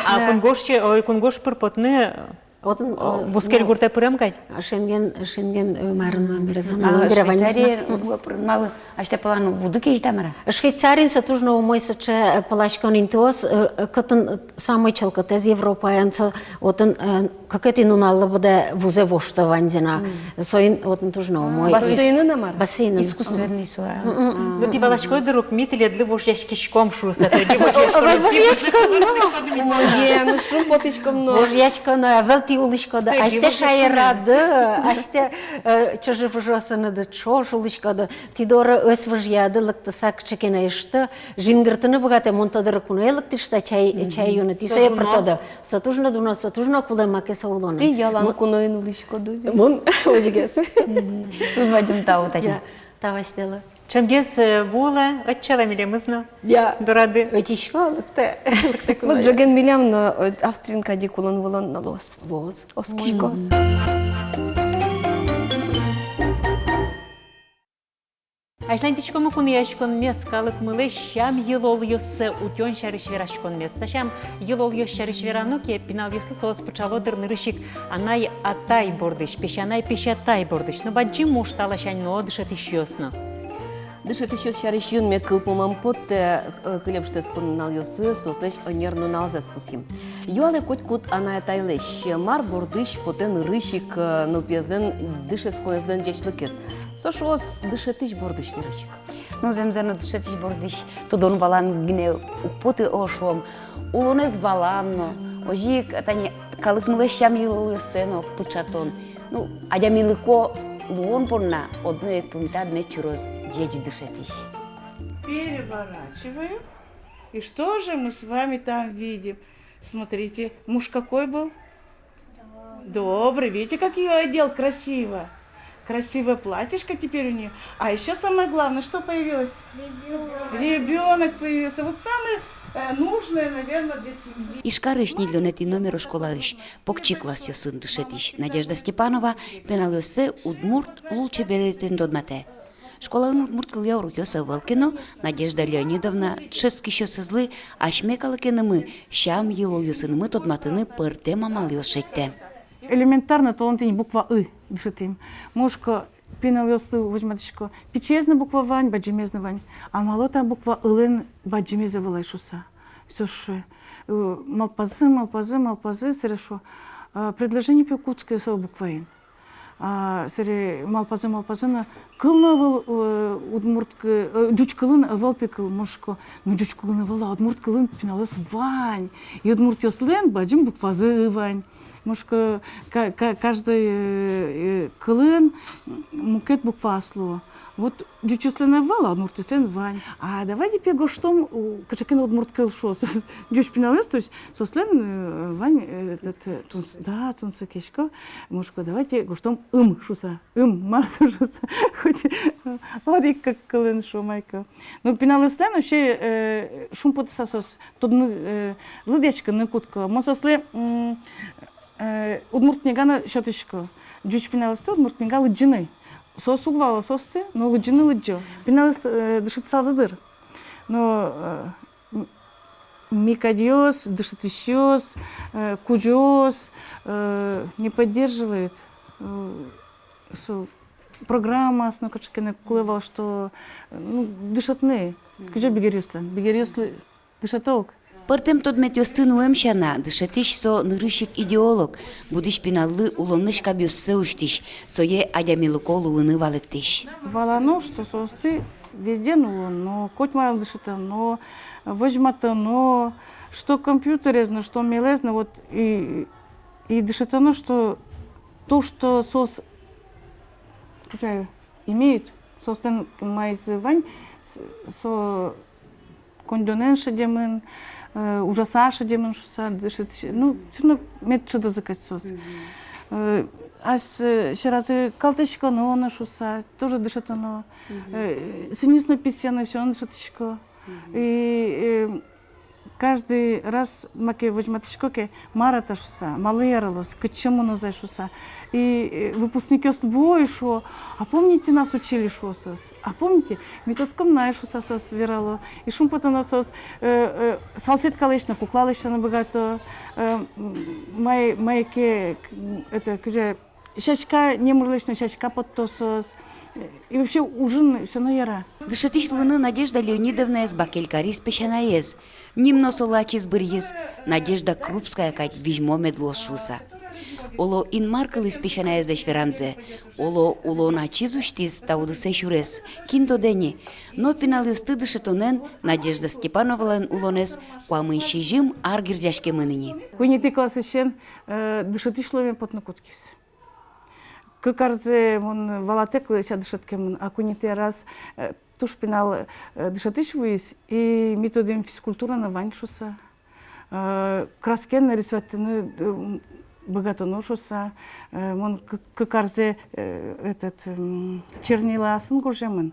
А кунгож че-, ой, кунгож пыр потыны, отын, о, бускель гуртэ пырем кадь? Шенген, Шенген, э, марын но бере, зоналэн но бере ваньмыз но. Швейцарие вуэ пырын малы, асьтэ палан вуды кезьыт-а, мар-а? Швейцариын со туж но умой, сыӵе, э, пыласькон интыос, э, э, кытын, э, самой чылкытэз Европаын, со отын, э, кыкетӥ нуналлы быдэ вузэ вошто ваньзэ но. Соин отын туж но умой. Бассейнын-а, мар-а? Бассейнын. Искусственный со-а? Ну, тӥ валаськоды дыр ук, ми тӥледлы вожъяськиськом шуса, тӥ вожъяськоды. Вожъяськом но. Вожъяськом но. Вожъяськом но, ӧвӧл, тӥ улӥськоды асьтэ шаерады, асьтэ, э, чыжы-выжыосыныды ӵош улӥськоды. Тӥ доры ӧс выжъяды лыктыса кыӵе ке но эшты, жингыртыны быгатэ, мон тодоры куное лыктӥсько чай, чай юыны, тӥ сое пыртоды. Со туж но дуно, со туж но кулэ, маке со улонын. Тӥ ялан куноын улӥськоды ведь. Мон озьыгес. Туж бадӟым тау, Таня. Я, тау асьтэлы. Ӵемгес, э, вуылэ, ӧтчалэ милемыз но. Я. Дорады. Ӧтисько, лыктэ, лыктэ куное. Вот ӝоген милям но, э, Австриын кадь ик улон-вылон но луоз. Луоз. Оскисько. Азьланьтӥськомы кунояськонмес, калыкмылэсь сям-йылолъёссэ утён сярысь вераськонмес. Та сям-йылолъёс сярысь верано ке, пиналъёслы соос пыӵало дыр нырысь ик анай-атай бордысь, песянай-песятай бордысь. Но бадӟым уж та ласянь нуо дышетӥсьёс но. Дышетӥсьёс сярысь юнме кыл пумам потэ, э, кылем шутэтскон нуналъёсы соослэсь ӧнер нуналзэс пусйим. Юалэ котькуд анай-атайлэсь, мар бордысь потэ нырысь ик, э, нылпиезлэн дышетсконэзлэн ӟечлыкез. Со шуоз дышетӥсь бордысь нырысь ик. Ну, зэмзэ но, дышетӥсь бордысь тодон-валан гинэ уг поты, о, шуом, улонэз валан но, озьы ик, тани, калыкмылэсь сям-йылолъёссэ но пыӵатон. Ну, адямилыко луон понна одно ик пумитад мед чуроз ӟеч дышетӥсь. Переворачиваем. И что же мы с вами там видим? Смотрите, муж какой был? Добрый. Видите, как её одел красиво? Красивое платьишко теперь у неё. А ещё самое главное, что появилось? Ребёнок. Ребёнок появился. Вот самое, э, нужное, наверное, для семьи. Ижкарысь ньыльдонэтӥ номеро школаысь покчи классъёсын дышетӥсь Надежда Степанова пиналъёссэ удмурт лулчеберетэн тодматэ. Школаын удмурт кылъя урокъёс ӧвӧл ке но, Надежда Леонидовна дышетскисьёсызлы асьме калыкенымы, сям-йылолъёсынымы тодматыны пӧртэм амалъёс шедьтэ. Элементарно, толон тӥни буква ы дышетӥм. Мон шуисько, пиналъёслы возьматӥсько, пичиез но буква вань, бадӟымез но вань. А малы та буква ылэн бадӟымез ӧвӧл ай шуса? Соос шуо, э, малпазы, малпазы, малпазы, сэре шуо, э, предложение, пе, кутске со букваен. А, сэре малпазы, малпазы но, кыл но ӧвӧл, э, удмурт кы-, э, ӟуч кылын ӧвӧл, пе, кыл. Мон шуисько, ну, ӟуч кылын ӧвӧл, а удмурт кылын пиналъёс вань. И удмуртъёслэн бадӟым буквазы ы вань. Мон шуисько, ка-, ка-, каждый, э, э, кылын мукет букваос луо. Вот ӟучъёслэн ӧвӧл, а удмуртъёслэн вань. А давайте пе гожтом, у, кыӵе ке но удмурт кыл, шуо соос. Ӟуч пиналъёс, то есть соослэн, э, вань, э, этот, э, тунс-, да, тунсыкъясько. Мон шуисько, давайте гожтом ым шуса. Ым, мар со шуса. Хоть, э, одӥг-кык кылын, шуом ай ке. Ну, пиналъёслэн вообще, э, шумпотыса соос тодыны, э, лыдъяськыны кутско. Мон соослы, м, э, удмурт книга но сётӥсько. Ӟуч пиналъёсты удмурт книга лыдӟыны. Соос уг вало соосты, но лыдӟыны лыдӟо. Пиналъёс, э, дышетсазы дыр. Но, э, м-, ми кадьёс, дышетӥсьёс, э, кузёос, э, не поддерживает, э, со программаос но кыӵе ке но кулэ вал, что, э, ну, дышетыны. Кызьы бигеръёслэн, бигеръёслы дышето ук. Пӧртэм тодметъёсты нуэм сяна, дышетӥсь со нырысь ик идеолог, будӥсь пиналлы улонлэсь кабъёссэ усьтӥсь, сое адямилыко луыны валэктӥсь. Валано, что соосты везде нуллоно, котьмарен дышетоно, возьматоно, что компьютерез но, что мелез но, вот и, и дышетоно, что то, что соос, кыӵе, имеют, соослэн маиз вань, с-, со коньдонэн шедемын, э, ужаса шедемын шуса, дышетӥсь, ну, всё равно мед шӧдозы кадь соос. Э, ас, э, сьӧразы калтӥськоно но шуса, тоже дышетоно. Э, сӥньыс но писъяны, всё равно дышетӥсько. И, э, каждый раз маке возьматӥсько ке, мар-а та шуса, малы яралоз, кытчы мыноз ай шуса. И, э, выпускникъёс вуо и шуо: «А помните, нас учили?» — шуо соос. «А помните, ми тодӥськом на ай», — шуса соос верало. И шумпотоно соос, э, э, салфеткалэсь но, куклалэсь но быгато, э, м, май-, мае ке, к-, это, кызьы, сяська, номырлэсь но сяська потто соос. И вообще ужын всё равно яра. Дышетӥсь луыны Надежда Леонидовнаез бакель кариз песянаез. Ним но солы ачиз быръиз, Надежда Крупская кадь визьмо мед луоз шуса. Оло, Инмар кылӥз песянаезлэсь верамзэ, оло, улон ачиз усьтӥз та удысэ сюрес, кин тодэ ни. Но пиналъёсты дышетонэн Надежда Степановалэн улонэз куамын сизьым ар герӟаськемын ини. Куинетӥ классысен, э, дышетӥсь луэме потыны кутскиз. Кык арзэ мон валатэк лэся дышетскемын, а куинетӥ араз, э, туж пинал, э, дышетӥсь вуиз, и ми тодӥм, физкультура но вань шуса. Э, краскен рисовать карыны, э, быгатоно шуса. Э, мон кы-, кык арзэ, э, этот, м, чернилаосын гожъямын.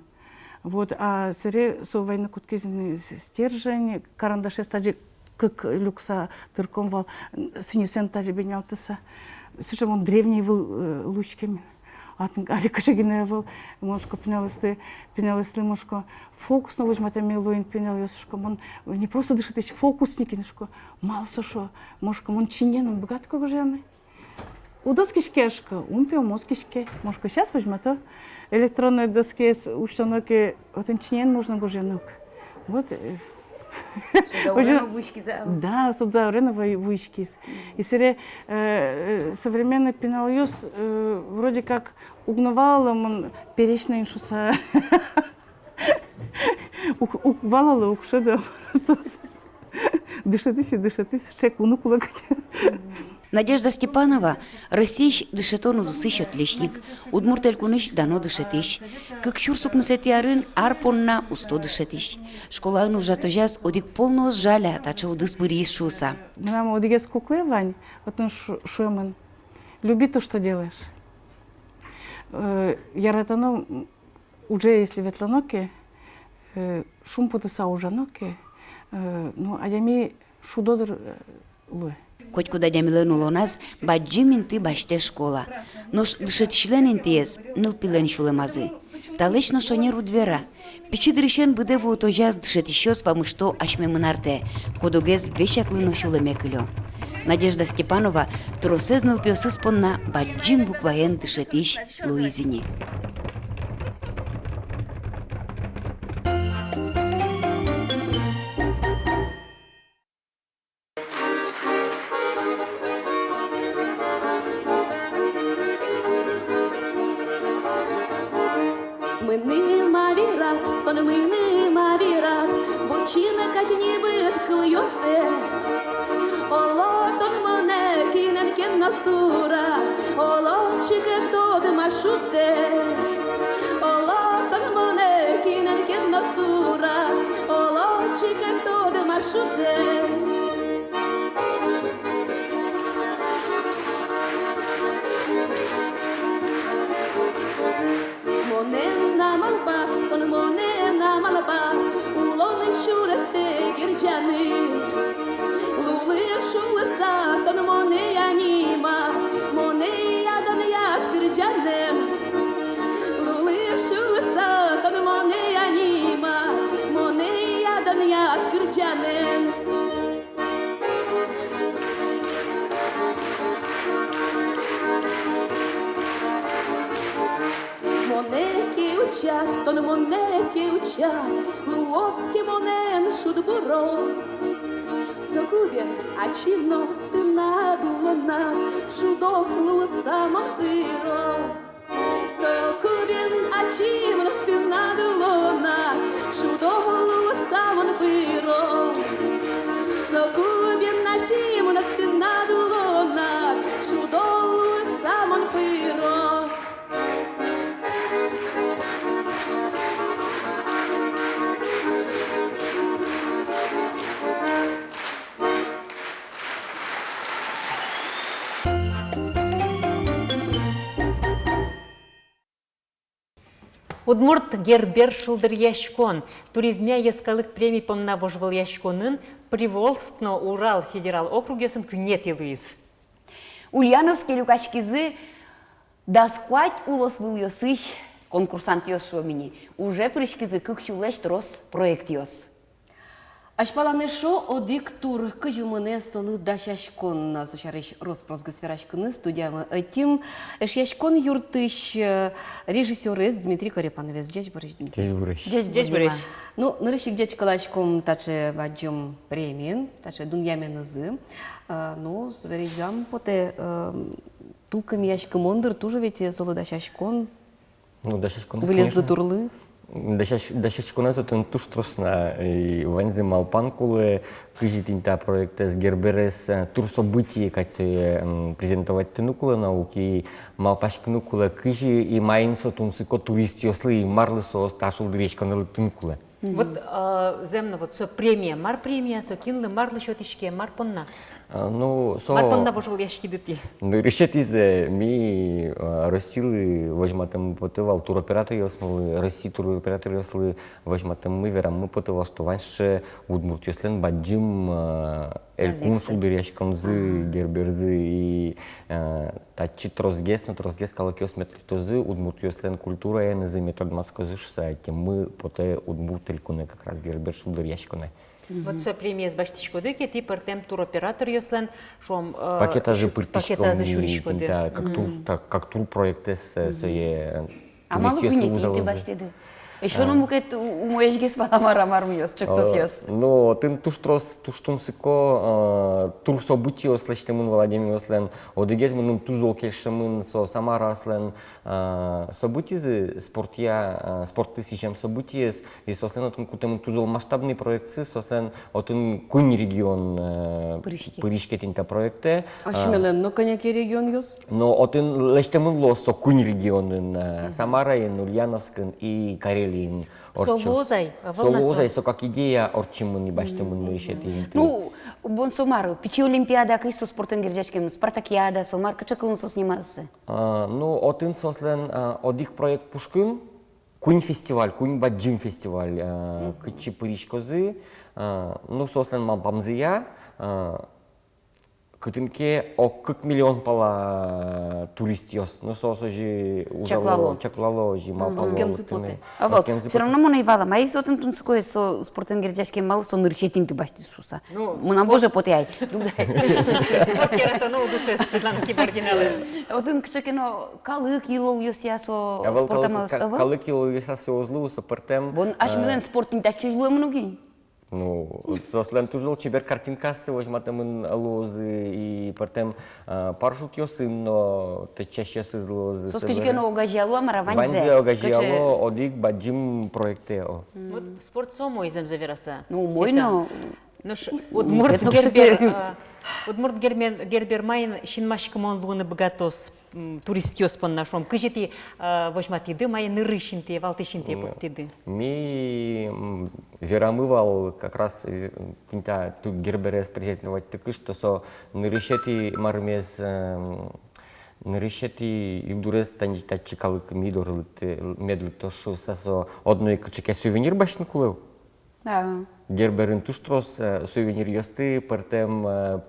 Вот, а сэре со вайыны кутскиз ини с-, стержень, карандашез тазьы кык люкса тырком вал, сӥньысэн тазьы беднялтыса. Сыӵе мон древний вал, э, луиськем ини. Отын али кыӵе гинэ ӧвӧл. Мон шуисько пиналъёслы, пиналъёслы мон шуисько, фокус но возьматэме луэ ини пиналъёс, шуисько, мон не просто дышетӥсь, фокусник ини, шуисько. Малы со, шуо. Мон шуисько, мон чиньыен ум быгатӥсько гожъяны. Уд оскиське, шуисько, ум пе ум оскиське. Мон шуисько, сейчас возьмато. Электронной доскаез усьтоно ке, отын чиньыен можно гожъяны ук. Вот, э, со даурен но вуиськиз-а? Да, со даурен но вуи-, вуиськиз. И сэре, э, э, современный пиналъёс, э, вроде как уг но валало, мон пересь но ини шуса. Уг, уг валало, уг шӧдо. Соос дышетӥсь, дышетӥсь, шек луыны кулэ кадь. Надежда Степанова — Россиысь дышетон удысысь отличник, Удмурт Элькунысь дано дышетӥсь. Кык сюрс укмысэтӥ арын ар понна усто дышетӥсь. Школаын ужатозяз одӥг пол но ӧз жаля, таӵе удыс быръиз шуса. Мынам одӥгез куклае вань, отын шу-, шуэмын: «Люби то, что делаешь». Э, яратоно, м, уже если ветлоно ке, э, шумпотыса ужано ке, э, ну, адями шудо дыр, э, луэ. Котькуд адямилэн улоназ бадӟым инты басьтэ школа. Нош дышетӥсьлэн интыез — нылпилэн сюлэмазы. Талэсь но шонер уд вера. Пичи дырысен быдэ вуытозяз дышетӥсьёс вамышто асьме мынартэ, кодогез весяклы но сюлэме кылё. Надежда Степанова тросэз нылпиосыз понна бадӟым букваен дышетӥсь луиз ини. Мыным-а верад, тон мыным-а верад бурчыны кадь небыт кылъёстэ? Оло, тон монэ кинэн ке но но сура, оло, чик ке тодма шудэ. Оло, тон монэ кинэн ке но сура, оло, чик ке тодма шудэ. Монэ но малпа, тон монэ но малпа, улон сюрестэ герӟаны. Лулы шуыса тон монэ ани ма, монэ адӟонъяд кырӟанэн. Лулы шуыса тон монэ ани ма, монэ адӟонъяд кырӟанэн. Монэ ке утча, тон монэ ке утча, луод ке монэн шудбуро. Соку бен ачим но тынад улонад шудо луыса мон пыро. Соку бен ачим но тынад улонад шудо луыса мон пыро. Соку бен ачим но тынад улонад шудо луыса мон пыро. Удмурт Гербер шулдыръяськон. Туризмъя йӧскалык преми понна вожвылъяськонын Приволжск но Урал федерал округъёсын куинетӥ луиз. Ульяновске люкаськизы дас куать улосвылъёсысь конкурсантъёс, шуом ини. Уже пыриськизы кык сюлэсь трос проектъёс. Азьпалан эшшо одӥг тур, кызьы мынэ солы дасяськон, со сярысь рос-прос гес вераськыны студиямы ӧтим Эшъяськон юртысь, э, режиссёрез Дмитрий Корепановез. Ӟечбуресь, Дмитрий. Ӟечбуресь. Ӟечбуресь. Ну, нырысь ик ӟечкыласьком таӵе бадӟым премиен, таӵе дунъяменызы. А, ну, собере юам потэ, э, тулкымъяськымон дыр туж ведь солы дасяськон. Ну, дасяськонэз, вылезлы, конечно, турлы. Дасясь-, дасяськонэз отын туж трос на, и ваньзы малпан кулэ, кызьы тӥни та проектэз, Герберез, э, тур событие кадь сое, м, презентовать тыны кулэ на ук, и малпаськыны кулэ, кызьы и маин со тунсыко туристъёслы, и марлы соос та шулдыръяськонэ лыктыны кулэ. Мгм. Вот, а, зэм но, вот со премия, мар премия со, кинлы, марлы сётӥське, мар понна? А, ну, со... Мар понна вожвылъяськиды тӥ? Нырысетӥзэ, э, ми, а, Россилы возьматэммы потэ вал туроператоръёсмылы, Росси туроператоръёслы возьматэммы, вераммы потэ вал, что вань сыӵе удмуртъёслэн бадӟым, а, элькун шулдыръяськонзы, ага, Герберзы, и, а, татчы тросгес но тросгес калыкъёс мед лыктозы, удмуртъёслэн культураенызы мед тодматскозы шуыса, ӧтеммы потэ Удмурт Элькунэ как раз Гербер шулдыръяськонэ. Мгм. Вот со премиез басьтӥськоды ке, тӥ пӧртэм туроператоръёслэн, шуом, э, пакетазы сю-, пыртӥськом, пакетазы сюриськоды. Да, как тур, мгм, так, как турпроектэз, э, мгм, сое, э, а малы туристъёслы куинетӥ ужалозы басьтӥды? Эшшо но, а, мукет у-, умоесьгес вал-а, мар-а, мармыос, чектосъёс? Э, ну, отын туж трос, туж тунсыко, э, тур событиос лэсьтэмын вал адямиослэн, одӥгез мыным туж зол кельшемын, со Самараослэн, э, событизы, спортъя, э, спортты сӥзем событиез, и соослэн отын кутэмын туж зол масштабный проектсы, соослэн отын куинь регион, э, пыриське, пыриське тӥни та проектэ. Асьмелэн но кӧня ке регионъёс? Но отын лэсьтэмын луоз со куинь регионын, э, мгм, Самараын, Ульяновскын и Карелиын. Со ортчоз. Луоз ай, ӧвӧл на со? Со луоз ай, со как идея ортчемын и басьтэмын, мгм, нырысетӥ инты. Ну, бон со мар, пичи Олимпиада, кызьы со спортэн герӟаськемын, спартакиада, со мар, кыӵе кылын соос нимазы? А, ну, отын соослэн, а, одӥг проект пушкын, куинь фестиваль, куинь бадӟым фестиваль, а, мгм, кытчы пыриськозы, а, ну, соослэн малпамзыя, а, кытын ке ог кык миллион пала туристъёс. Ну, соос озьы ужало, чаклало, чаклало озьы, мгм, малпало. Оскемзы потэ. А вот, оскемзы потэ. Всё равно мон ӧй вала, мае со отын тунсыкоез, со спортэн герӟаськем, малы со нырысетӥ инты басьтӥз шуыса. Ну, мынам спорт... воже потэ ай. Спорт яратоно удысэз Светлана Кибардиналэн. Отын кыӵе ке но калык йылолъёсъя со, а, вал спорт калык, амалъёс, ка-, а вал? Калык йылолъёсъя со уз луы, со пӧртэм. Бон, а, асьмелэн спорт интыяз чой луэмын ук ини. Ну, соослэн туж зол чебер картинкаоссы возьматэмын луозы, и пӧртэм, а, парашютъёсын но тэтчасьёсыз луозы. Соос кызьы ке но огазеяло, мар-а, ваньзэ? Ваньзэ огазеяло, кыӵе одӥг бадӟым проектэ, о. М. Вот спорт со умой, зэмзэ вераса. Ну, умой, Света, но Нош удмурт Гербер, а, удмурт Гербер, Гербер маин синмаськымон луыны быгатоз, м, туристъёс понна, шуом, кызьы тӥ, а, возьматӥды, маин нырысь интые, валтӥсь интые поттӥды? Ми, м, верамы вал как раз, э, тӥни та ту Герберез презентовать карыны, что со нырысетӥ мармес, эм, нырысетӥ югдурез тани татчы калык ми доры лыктэ, мед лыктоз шуыса, со одно ик кыӵе ке сувенир басьтыны кулэ. Герберын туж трос, э, сувениръёсты, пӧртэм, э,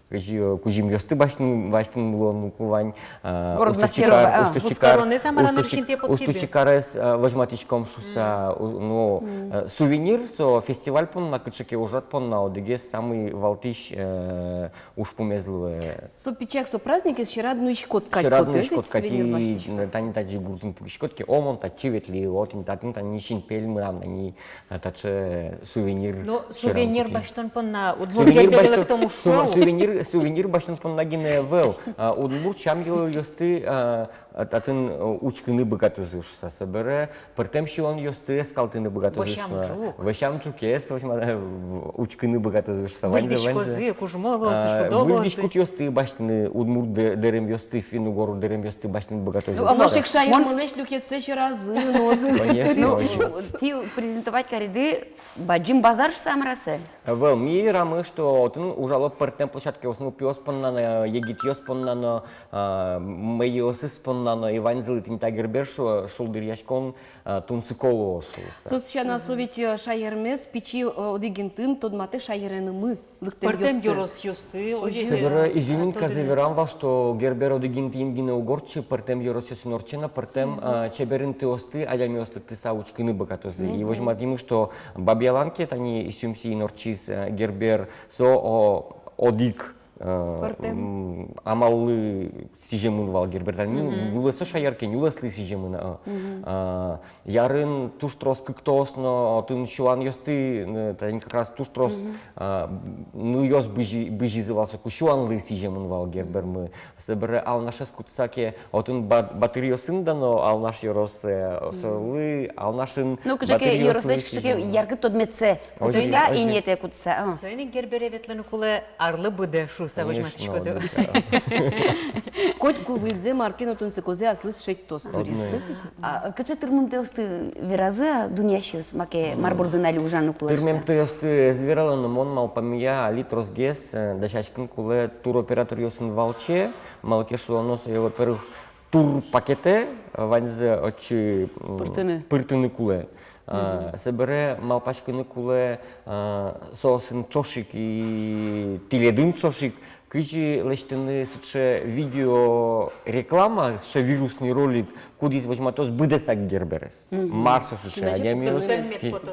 кызьы, кузьымъёсты басьтыны, басьтыны луоно ку вань, э, Город Усточикар, Мастерова, а. Усточикар, Усточикарез, э, возьматӥськом шуыса, у-, ну, э, сувенир со фестиваль понна, кыӵе ке ужрад понна одӥгез самый валтӥсь, э, ужпумез луэ. Со пичак, со праздникез сьӧрад нуиськод кадь, сьӧрад потэ, нуиськод ведь, кадь, сувенир и басьтыны. Тани татчы гуртын пукиськод ке, о, мон татчы ветлӥ, о, тӥни татын, тани синпельмы, ам, тани, а, таӵе сувенир. Но сьӧрам сувенир кутӥ. Басьтон понна удмурт Гербер лыктон уж шуо. Сувенир, сувенир басьтон понна гинэ ӧвӧл. А, удмурт сям-йылолъёсты, а, а, татын, э, учкыны быгатозы шуыса, собере пӧртэм сиёнъёсты эскалтыны быгатозы шуыса. Вӧсям ӝук. Вӧсям ӝукез, вӧсям, э, учкыны быгатозы шуыса. Ваньзэ, ваньзэ. Выль дӥськозы, кужмо луозы, а, шудо луозы. Выль дӥськутъёсты басьтыны, удмурт дэ-, дэремъёсты, финн-угор дэремъёсты басьтыны быгатозы шуыса. А может, ик шаермылэсь люкетсэ сьӧразы нуозы. Конечно, туристъёс. Тӥ презентовать кариды бадӟым базар шуыса, мар-а сое? Ӧвӧл, ми верамы, что отын ужало пӧртэм площадкаос, нылпиос понна но, егитъёс понна но, а, мӧйыосыз понна но, и ваньзылы тӥни та Гербер шу-, шулдыръяськон, а, тунсыко луоз шуыса. Со сяна, со ведь, э, шаермес пичи, э, одӥг интыын тодматэ шаеренымы лыктэмъёсты. Пӧртэм ёросъёсты, озьы. Собере, э, изюминказэ верам вал, что Гербер одӥг интыын гинэ уг ортчы, пӧртэм ёросъёсын ортче но, пӧртэм, а, чебер интыосты адямиос лыктыса учкыны быгатозы. И возьматӥмы, что Бабьялан ке тани Сюмсиын ортчиз, э, Гербер, со, о, одӥг, э, пӧртэм, м, амаллы сӥземын вал Гербер. Тани нюлэс шаер ке, нюлэслы сӥземын, а, а, Ярын туж трос кыктоос но, отын сюанъёсты, э, тани как раз туж трос, а, нылъёс бызи-, бызизы вал, соку сюанлы сӥземын вал Гербермы. Собере Алнашез кутыса ке, отын ба-, батыръёсын дано Алнаш ёрос, э, солы Алнашын. Ну, кыӵе ке батыръёслы ёрослэсь кыӵе ке сӥзем яркыт тодметсэ. Озьы, озьы. Инетэ кутыса, а. Соин ик Гербере ветлыны кулэ арлы быдэ шуыса возьматӥськоды. Конечно, да. Котьку выльзэ мар ке но тунсыкозэ аслыз шедьтоз туристъёс. А кыӵе тырмымтэосты веразы-а дунъясьёс, маке мар бордын али ужаны кулэ шуыса? Тырмымтэосты ӧз верало, но мон малпамъя, али тросгес, э, дасяськыны кулэ туроператоръёсын валче, малы ке шуоно, сое, во-первых, турпакетэ, э, ваньзэ отчы, м, пыртыны, пыртыны кулэ. А, собере малпаськыны кулэ, а, соосын ӵош ик и тӥледын ӵош ик, кызьы лэсьтыны сыӵе видеореклама, сыӵе вирусный ролик, кудӥз возьматоз быдэсак Герберез. Мар со сыӵе адямиос,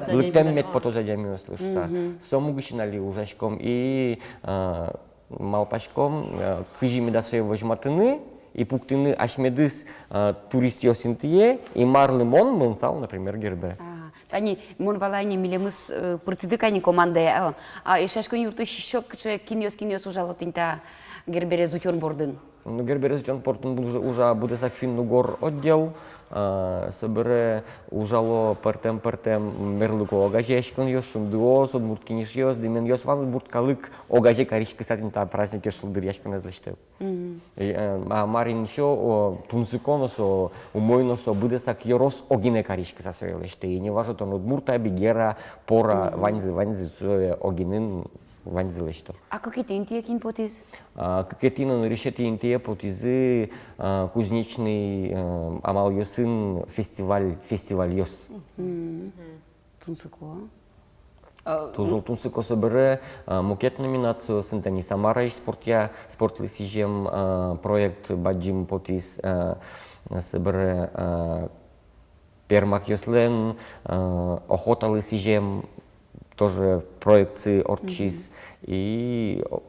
лыктэм мед потоз адямиослы шуыса. Со мугысен али ужаськом и, а, малпаськом, э, кызьы меда сое возьматыны и пуктыны асьмедыз, э, туристъёс интые, и марлы мон мынысал, например, Гербере. А, тани мон валай ни, милемыз, э, пыртӥды кадь ни командае, а, а Эшъяськон юртысь ещё кыӵе, кинъёс, кинъёс ужало тӥни та Герберез утён бордын? Ну, Герберез утён бордын буд-, ужа быдэсак финн-угор отдел, а, собере ужало пӧртэм-пӧртэм мерлыко огазеяськонъёс, «Шундыос», «Удмурт кенешъёс», «Дыменъёс», вань удмурт калык огазе кариськыса тӥни та праздникез, шулдыръяськонэз лэсьтэ. И, э, а мар ини ещё, о, тунсыко но со, умой но со, быдэсак ёрос огинэ кариськыса сое лэсьтэ. И не важно, тон удмурт-а, бигер-а, пор-а, ваньзы, ваньзы сое огинын, ваньзы лэсьто. А кыкетӥ интые кин потӥз? А кыкетӥ но нырысетӥ интые потӥзы, а, кузнечный, э, амалъёсын фестиваль, фестивальёс. Тунсыко. А, туж зол тунсыко. Собере, а, мукет номинациосын, тани Самараысь спортъя, спортлы сӥзем, а, проект бадӟым потӥз, а, собере, а, пермакъёслэн, а, охоталы сӥзем тоже проектсы ортчиз. И, о,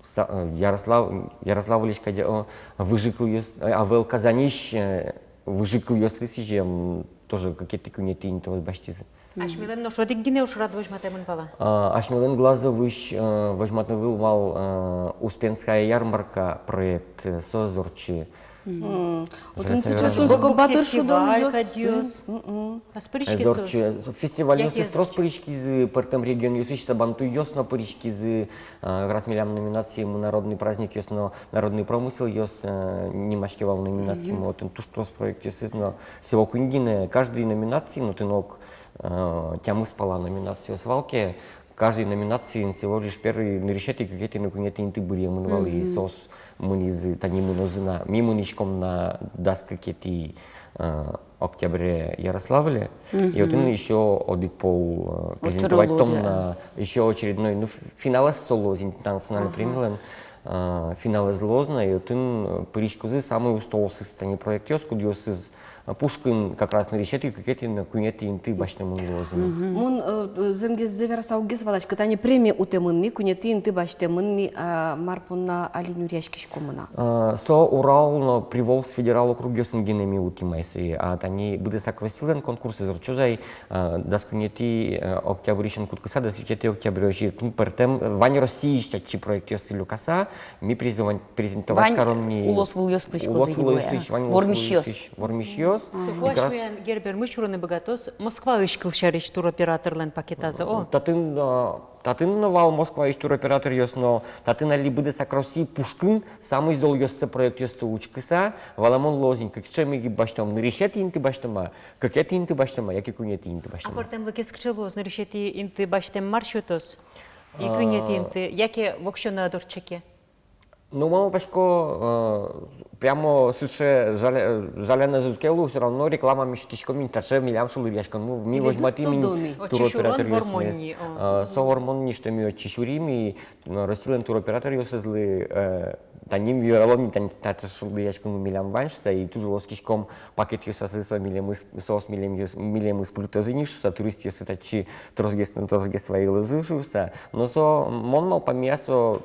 са-, э, Ярослав-, Ярославльысь кадь, о, выжыкылъёс, э, ӧвӧл, Казаньысь, э, выжыкылъёслы сӥзем тоже кыкетӥ-куинетӥ интыос басьтӥзы. Асьмелэн нош одӥг гинэ ужрад возьматэмын вал-а? А, асьмелэн Глазовысь, э, возьматэмын вал, э, «Успенская ярмарка» проект, э, со ӧз ортчы. Мгм. Отын сыӵе тунсыко, батыр шудонъёс. Фестиваль кадьёс. Мгм. Ас пыриське соос? Озьы, фестивальёсыз трос пыриськизы, пӧртэм регионъёсысь сабантуйёс но пыриськизы, а, как раз милям номинациямы «Народный праздникъёс» но «Народный промысел» ёс, э, нимаське вал номинациямы, отын туж трос проектъёсыз но, всего куинь гинэ, каждый номинациын отын ог, э, тямыс пала номинациос вал ке, каждый номинациын всего лишь первый, нырысетӥ, кыкетӥ но куинетӥ инты быръемын вал, и соос мынӥзы, тани мынозы на, ми мынӥськом на дас кыкетӥ, э, октябре Ярославле, и отын ещё одӥг пол, э, презентовать каром на, ещё очередной, ну, ф-, финалэз со луоз, интернациональной премилэн, э, финалэз луоз на, и отын, э, пыриськозы самой устоосыз тани проектъёс, кудъёсыз пушкын как раз нырысетӥ, кыкетӥ но куинетӥ инты басьтэмын луозы. Мгм. Мон, э, зэмгес, зэм вераса, уггес валаськы, тани премия утэмын ни, куинетӥ инты басьтэмын ни, а мар понна али нюръяськиськомы на? Э, со Урал но Приволжск федерал округъёсын гинэ ми утӥм ай сое, а тани быдэсак Россилэн конкурсэз ортчоз ай, э, дас куинетӥ, э, октябрысен кутскыса дас витетӥ октяброзь, отын пӧртэм, вань Россиысь татчы проектъёсты люкаса, ми презен-, презентовать каром ни. Вань улосвылъёс пыриськозы. Улосвылъёсысь, вань улосвылъёсысь вормисьёс. Вормисьёс. Соку асьмеос Гербермы сюрыны быгатоз Москваысь кылсярысь туроператорлэн пакетазы, о. Татын, а, татын но вал Москваысь туроператоръёс, но татын али быдэсак Россия пушкын самой золъёссэ проектъёсты учкыса, валамон луоз ини, кыӵе ми басьтом, нырысетӥ инты басьтом-а, кыкетӥ инты басьтом-а, яке куинетӥ инты басьтом-а. А пӧртэмлыкез кыӵе луоз, нырысетӥ инты басьтэм мар сётоз? И куинетӥ инты, яке воксё но ӧд ортче ке? Ну, мон малпасько, э, прямо сыӵе жаля-, жалянэз уз ке лу, всё равно реклама ми сётӥськом ини таӵе милям шулдыръяськонмы, ми возьматӥм ини туроператоръёсмес. Отчы сюрон вормон ни, о. Э, со вормон ни, что ми отчы сюрим ини, но Россилэн туроператоръёсызлы, э, тани ми вералом ини, тани таӵе шулдыръяськонмы милям вань шуыса, и туж оскиськом, пакетъёсазы со милемыз, соос милемыз, милемыз пыртозы ини шуыса, туристъёссы татчы тросгес но тросгес вайылозы шуыса. Но со, мон малпамъя, со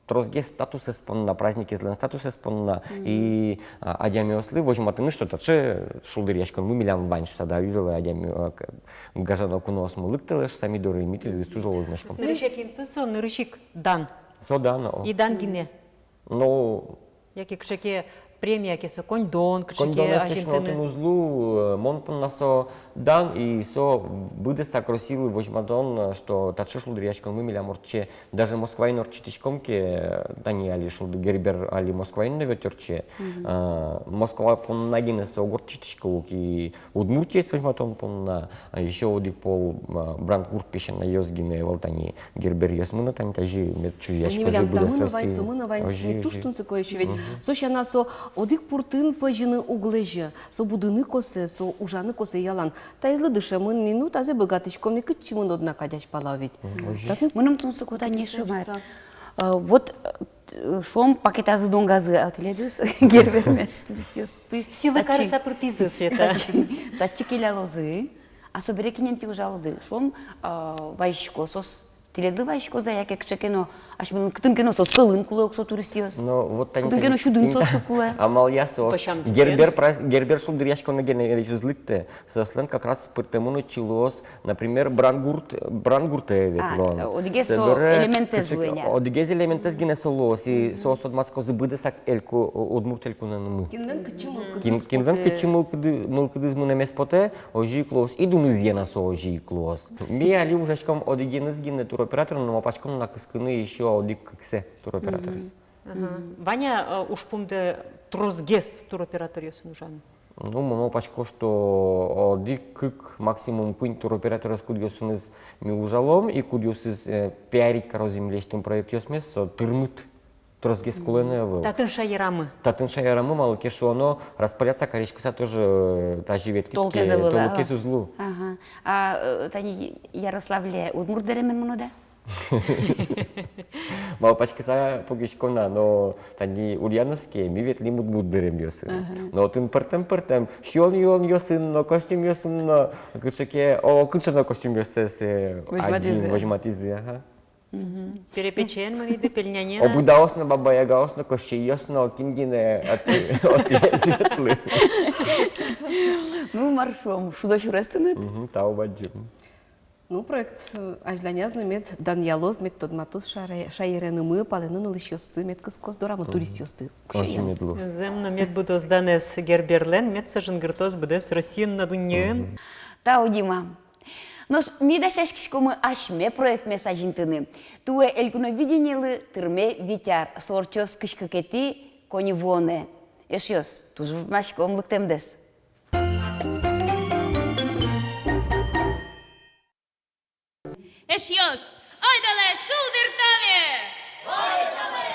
тросгес статусэз понна, праздникезлэн статусэз понна, и, а, адямиослы возьматыны, что таӵе шулдыръяськонмы милям вань шуыса, да, вылэ адями, а, к-, гажано куноосмы лыктэлэ шуыса ми доры, ми тӥледыз туж зол возьмаськом. Нырысетӥ инты со нырысь ик дан. Со дан, о. И дан гинэ. Ну. Яке кыӵе ке премия ке со, коньдон, кыӵе ке азинтыны. Коньдонэз точно отын уз лу, э, мон понна со дан, и со быдэсак Россилы возьматон, э, что таӵе шулдыръяськонмы милям ортче. Даже Москваын ортчытӥськом ке, э, тани али шулдыр Гербер али Москваын но ведь ортче. Мгм. Э, Москва понна гинэ со уг ортчытӥськы ук, и Удмуртиез возьматон понна, а, ещё одӥг пол, а, Брандгурт песянайёс гинэ ӧвӧл, тани Герберъёсмы но, тани тазьы мед чузъяськозы быдэс Россиын. Озьы, озьы. Туж тунсыко ещё ведь. Мгм. Со сяна со одӥг пуртын пӧзьыны уг лэзьы, со будыны косэ, со ужаны косэ ялан. Таизлы дышемын ни, ну, тазэ быгатӥськом ни, кытчы мынод на кадь азьпала ведь. Мгм, озьы. Мыным тунсыко тани шуом. Э, вот, э, шуом, пакетазы донгазы, а тӥледыз Гербермес туристъёсты силы карыса пыртӥзы, Света. Татчы, татчы келялозы, а собере кинэн тӥ ужалоды? Шуом, а, вазисько соос, тӥледлы вазиськозы-а, яке кыӵе ке но, асьмелэн кытын ке но соос кӧлын кулэ ук со туристъёс. Но вот тани, кытын ке но сюдын соосты кулэ. Амалъя соос Гербер праз-, Гербер шулдыръяськонэ гинэ ведь уз лыктэ. Соослэн как раз пыртэмын отчы луоз, например, Брангурт, Брангуртэ ветлон. А, одӥгез со элементэз луэ ни. Одӥгез элементэз гинэ со луоз, и соос тодматскозы быдэсак эльку-, удмурт элькунэнымы. Кинлэн кытчы мылкыдыз, кин-, кинлэн кытчы мылкыды-, мылкыдыз мынэмез потэ, озьы ик луоз, и дунызъя но со озьы ик луоз. Ми али ужаськом одӥгеныз гинэ туроператорен, но малпаськом на кыскыны ещё одӥг-кыксэ туроператорез. Мгм. Ага. Вань-а, э, ужпумдэ тросгес туроператоръёсын ужаны? Ну, мон малпасько, что одӥг, кык, максимум куинь туроператоръёс, кудъёсыныз ми ужалом, и кудъёсыз, э, пиарить карозы милесьтым проектъёсмес, со тырмыт, тросгес кулэ но ӧвӧл. Татын шаерамы. Татын шаерамы, малы ке шуоно, распыляться кариськыса тоже, э, тазьы ветлӥд ке, толкез ӧвӧл, толкез уз лу. Ага. А, э, тани Ярославле удмурт дэремен мынод-а? Малпаськыса пукисько на, но тани Ульяновске ми ветлӥм удмурт дэремъёсын. Ага. Но отын пӧртэм-пӧртэм сиён-юонъёсын но, костюмъёсын но, кыӵе ке, о, кыӵе но костюмъёссэ, э, возьматӥзы, адӟим, возьматӥзы, ага. Мгм. Перепечен мынӥды, пельнянен-а? Обыдаос но, Баба Ягаос но, Кощейёс но, кин гинэ отӥ, отӥ ӧз ветлы. Ну, мар шуом, шудо сюрес тыныд. Мгм, тау бадӟым. Ну, проект, э, азьланяз но мед данъялоз, мед тодматоз шаре-, шаеренымы, палэнын улӥсьёсты мед кыскоз дорамы, туристъёсты. Озьы мед луоз. Зэм но, мед будоз данэз Герберлэн, мед со жингыртоз быдэс Россиын но дуннеын. Мгм. Тау, Дима. Нош ми дасяськиськомы асьме проектмес азинтыны. Туэ Элькуновидениелы тырме вить ар, со ортчоз кызь кыкетӥ коньывуонэ. Эшъёс, туж вормаськом лыктэмдэс. Эшъёс, ойдолэ шулдырталэ! Ойдолэ!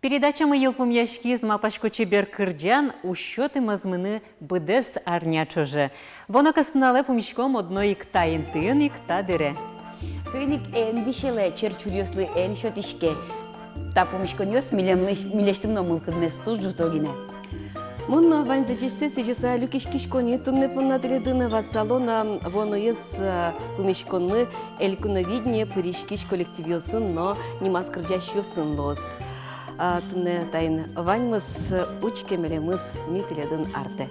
Передачамы йылпумъяськиз, малпасько, чебер кырӟан, уз сёты мӧзмыны быдэс арня ӵоже. Вуоно кӧснуналэ пумиськом одно ик та интыын, ик та дыре. Соин ик эн виселэ, черчуръёслы эн сётӥське. Та пумиськонъёс милемлы-, милесьтым но мылкыдмес туж ӝуто гинэ. Мон но ваньзэ ӟечсэ сӥзьыса люкиськисько ни туннэ понна тӥледын. Ватсало на, вуоноез, э, пумиськонмы Элькуновидение пыриськись коллективъёсын но нимаз кырӟасьёсын луоз. А туннэ таин ваньмыз. Учке милемыз, ми тӥледын артэ.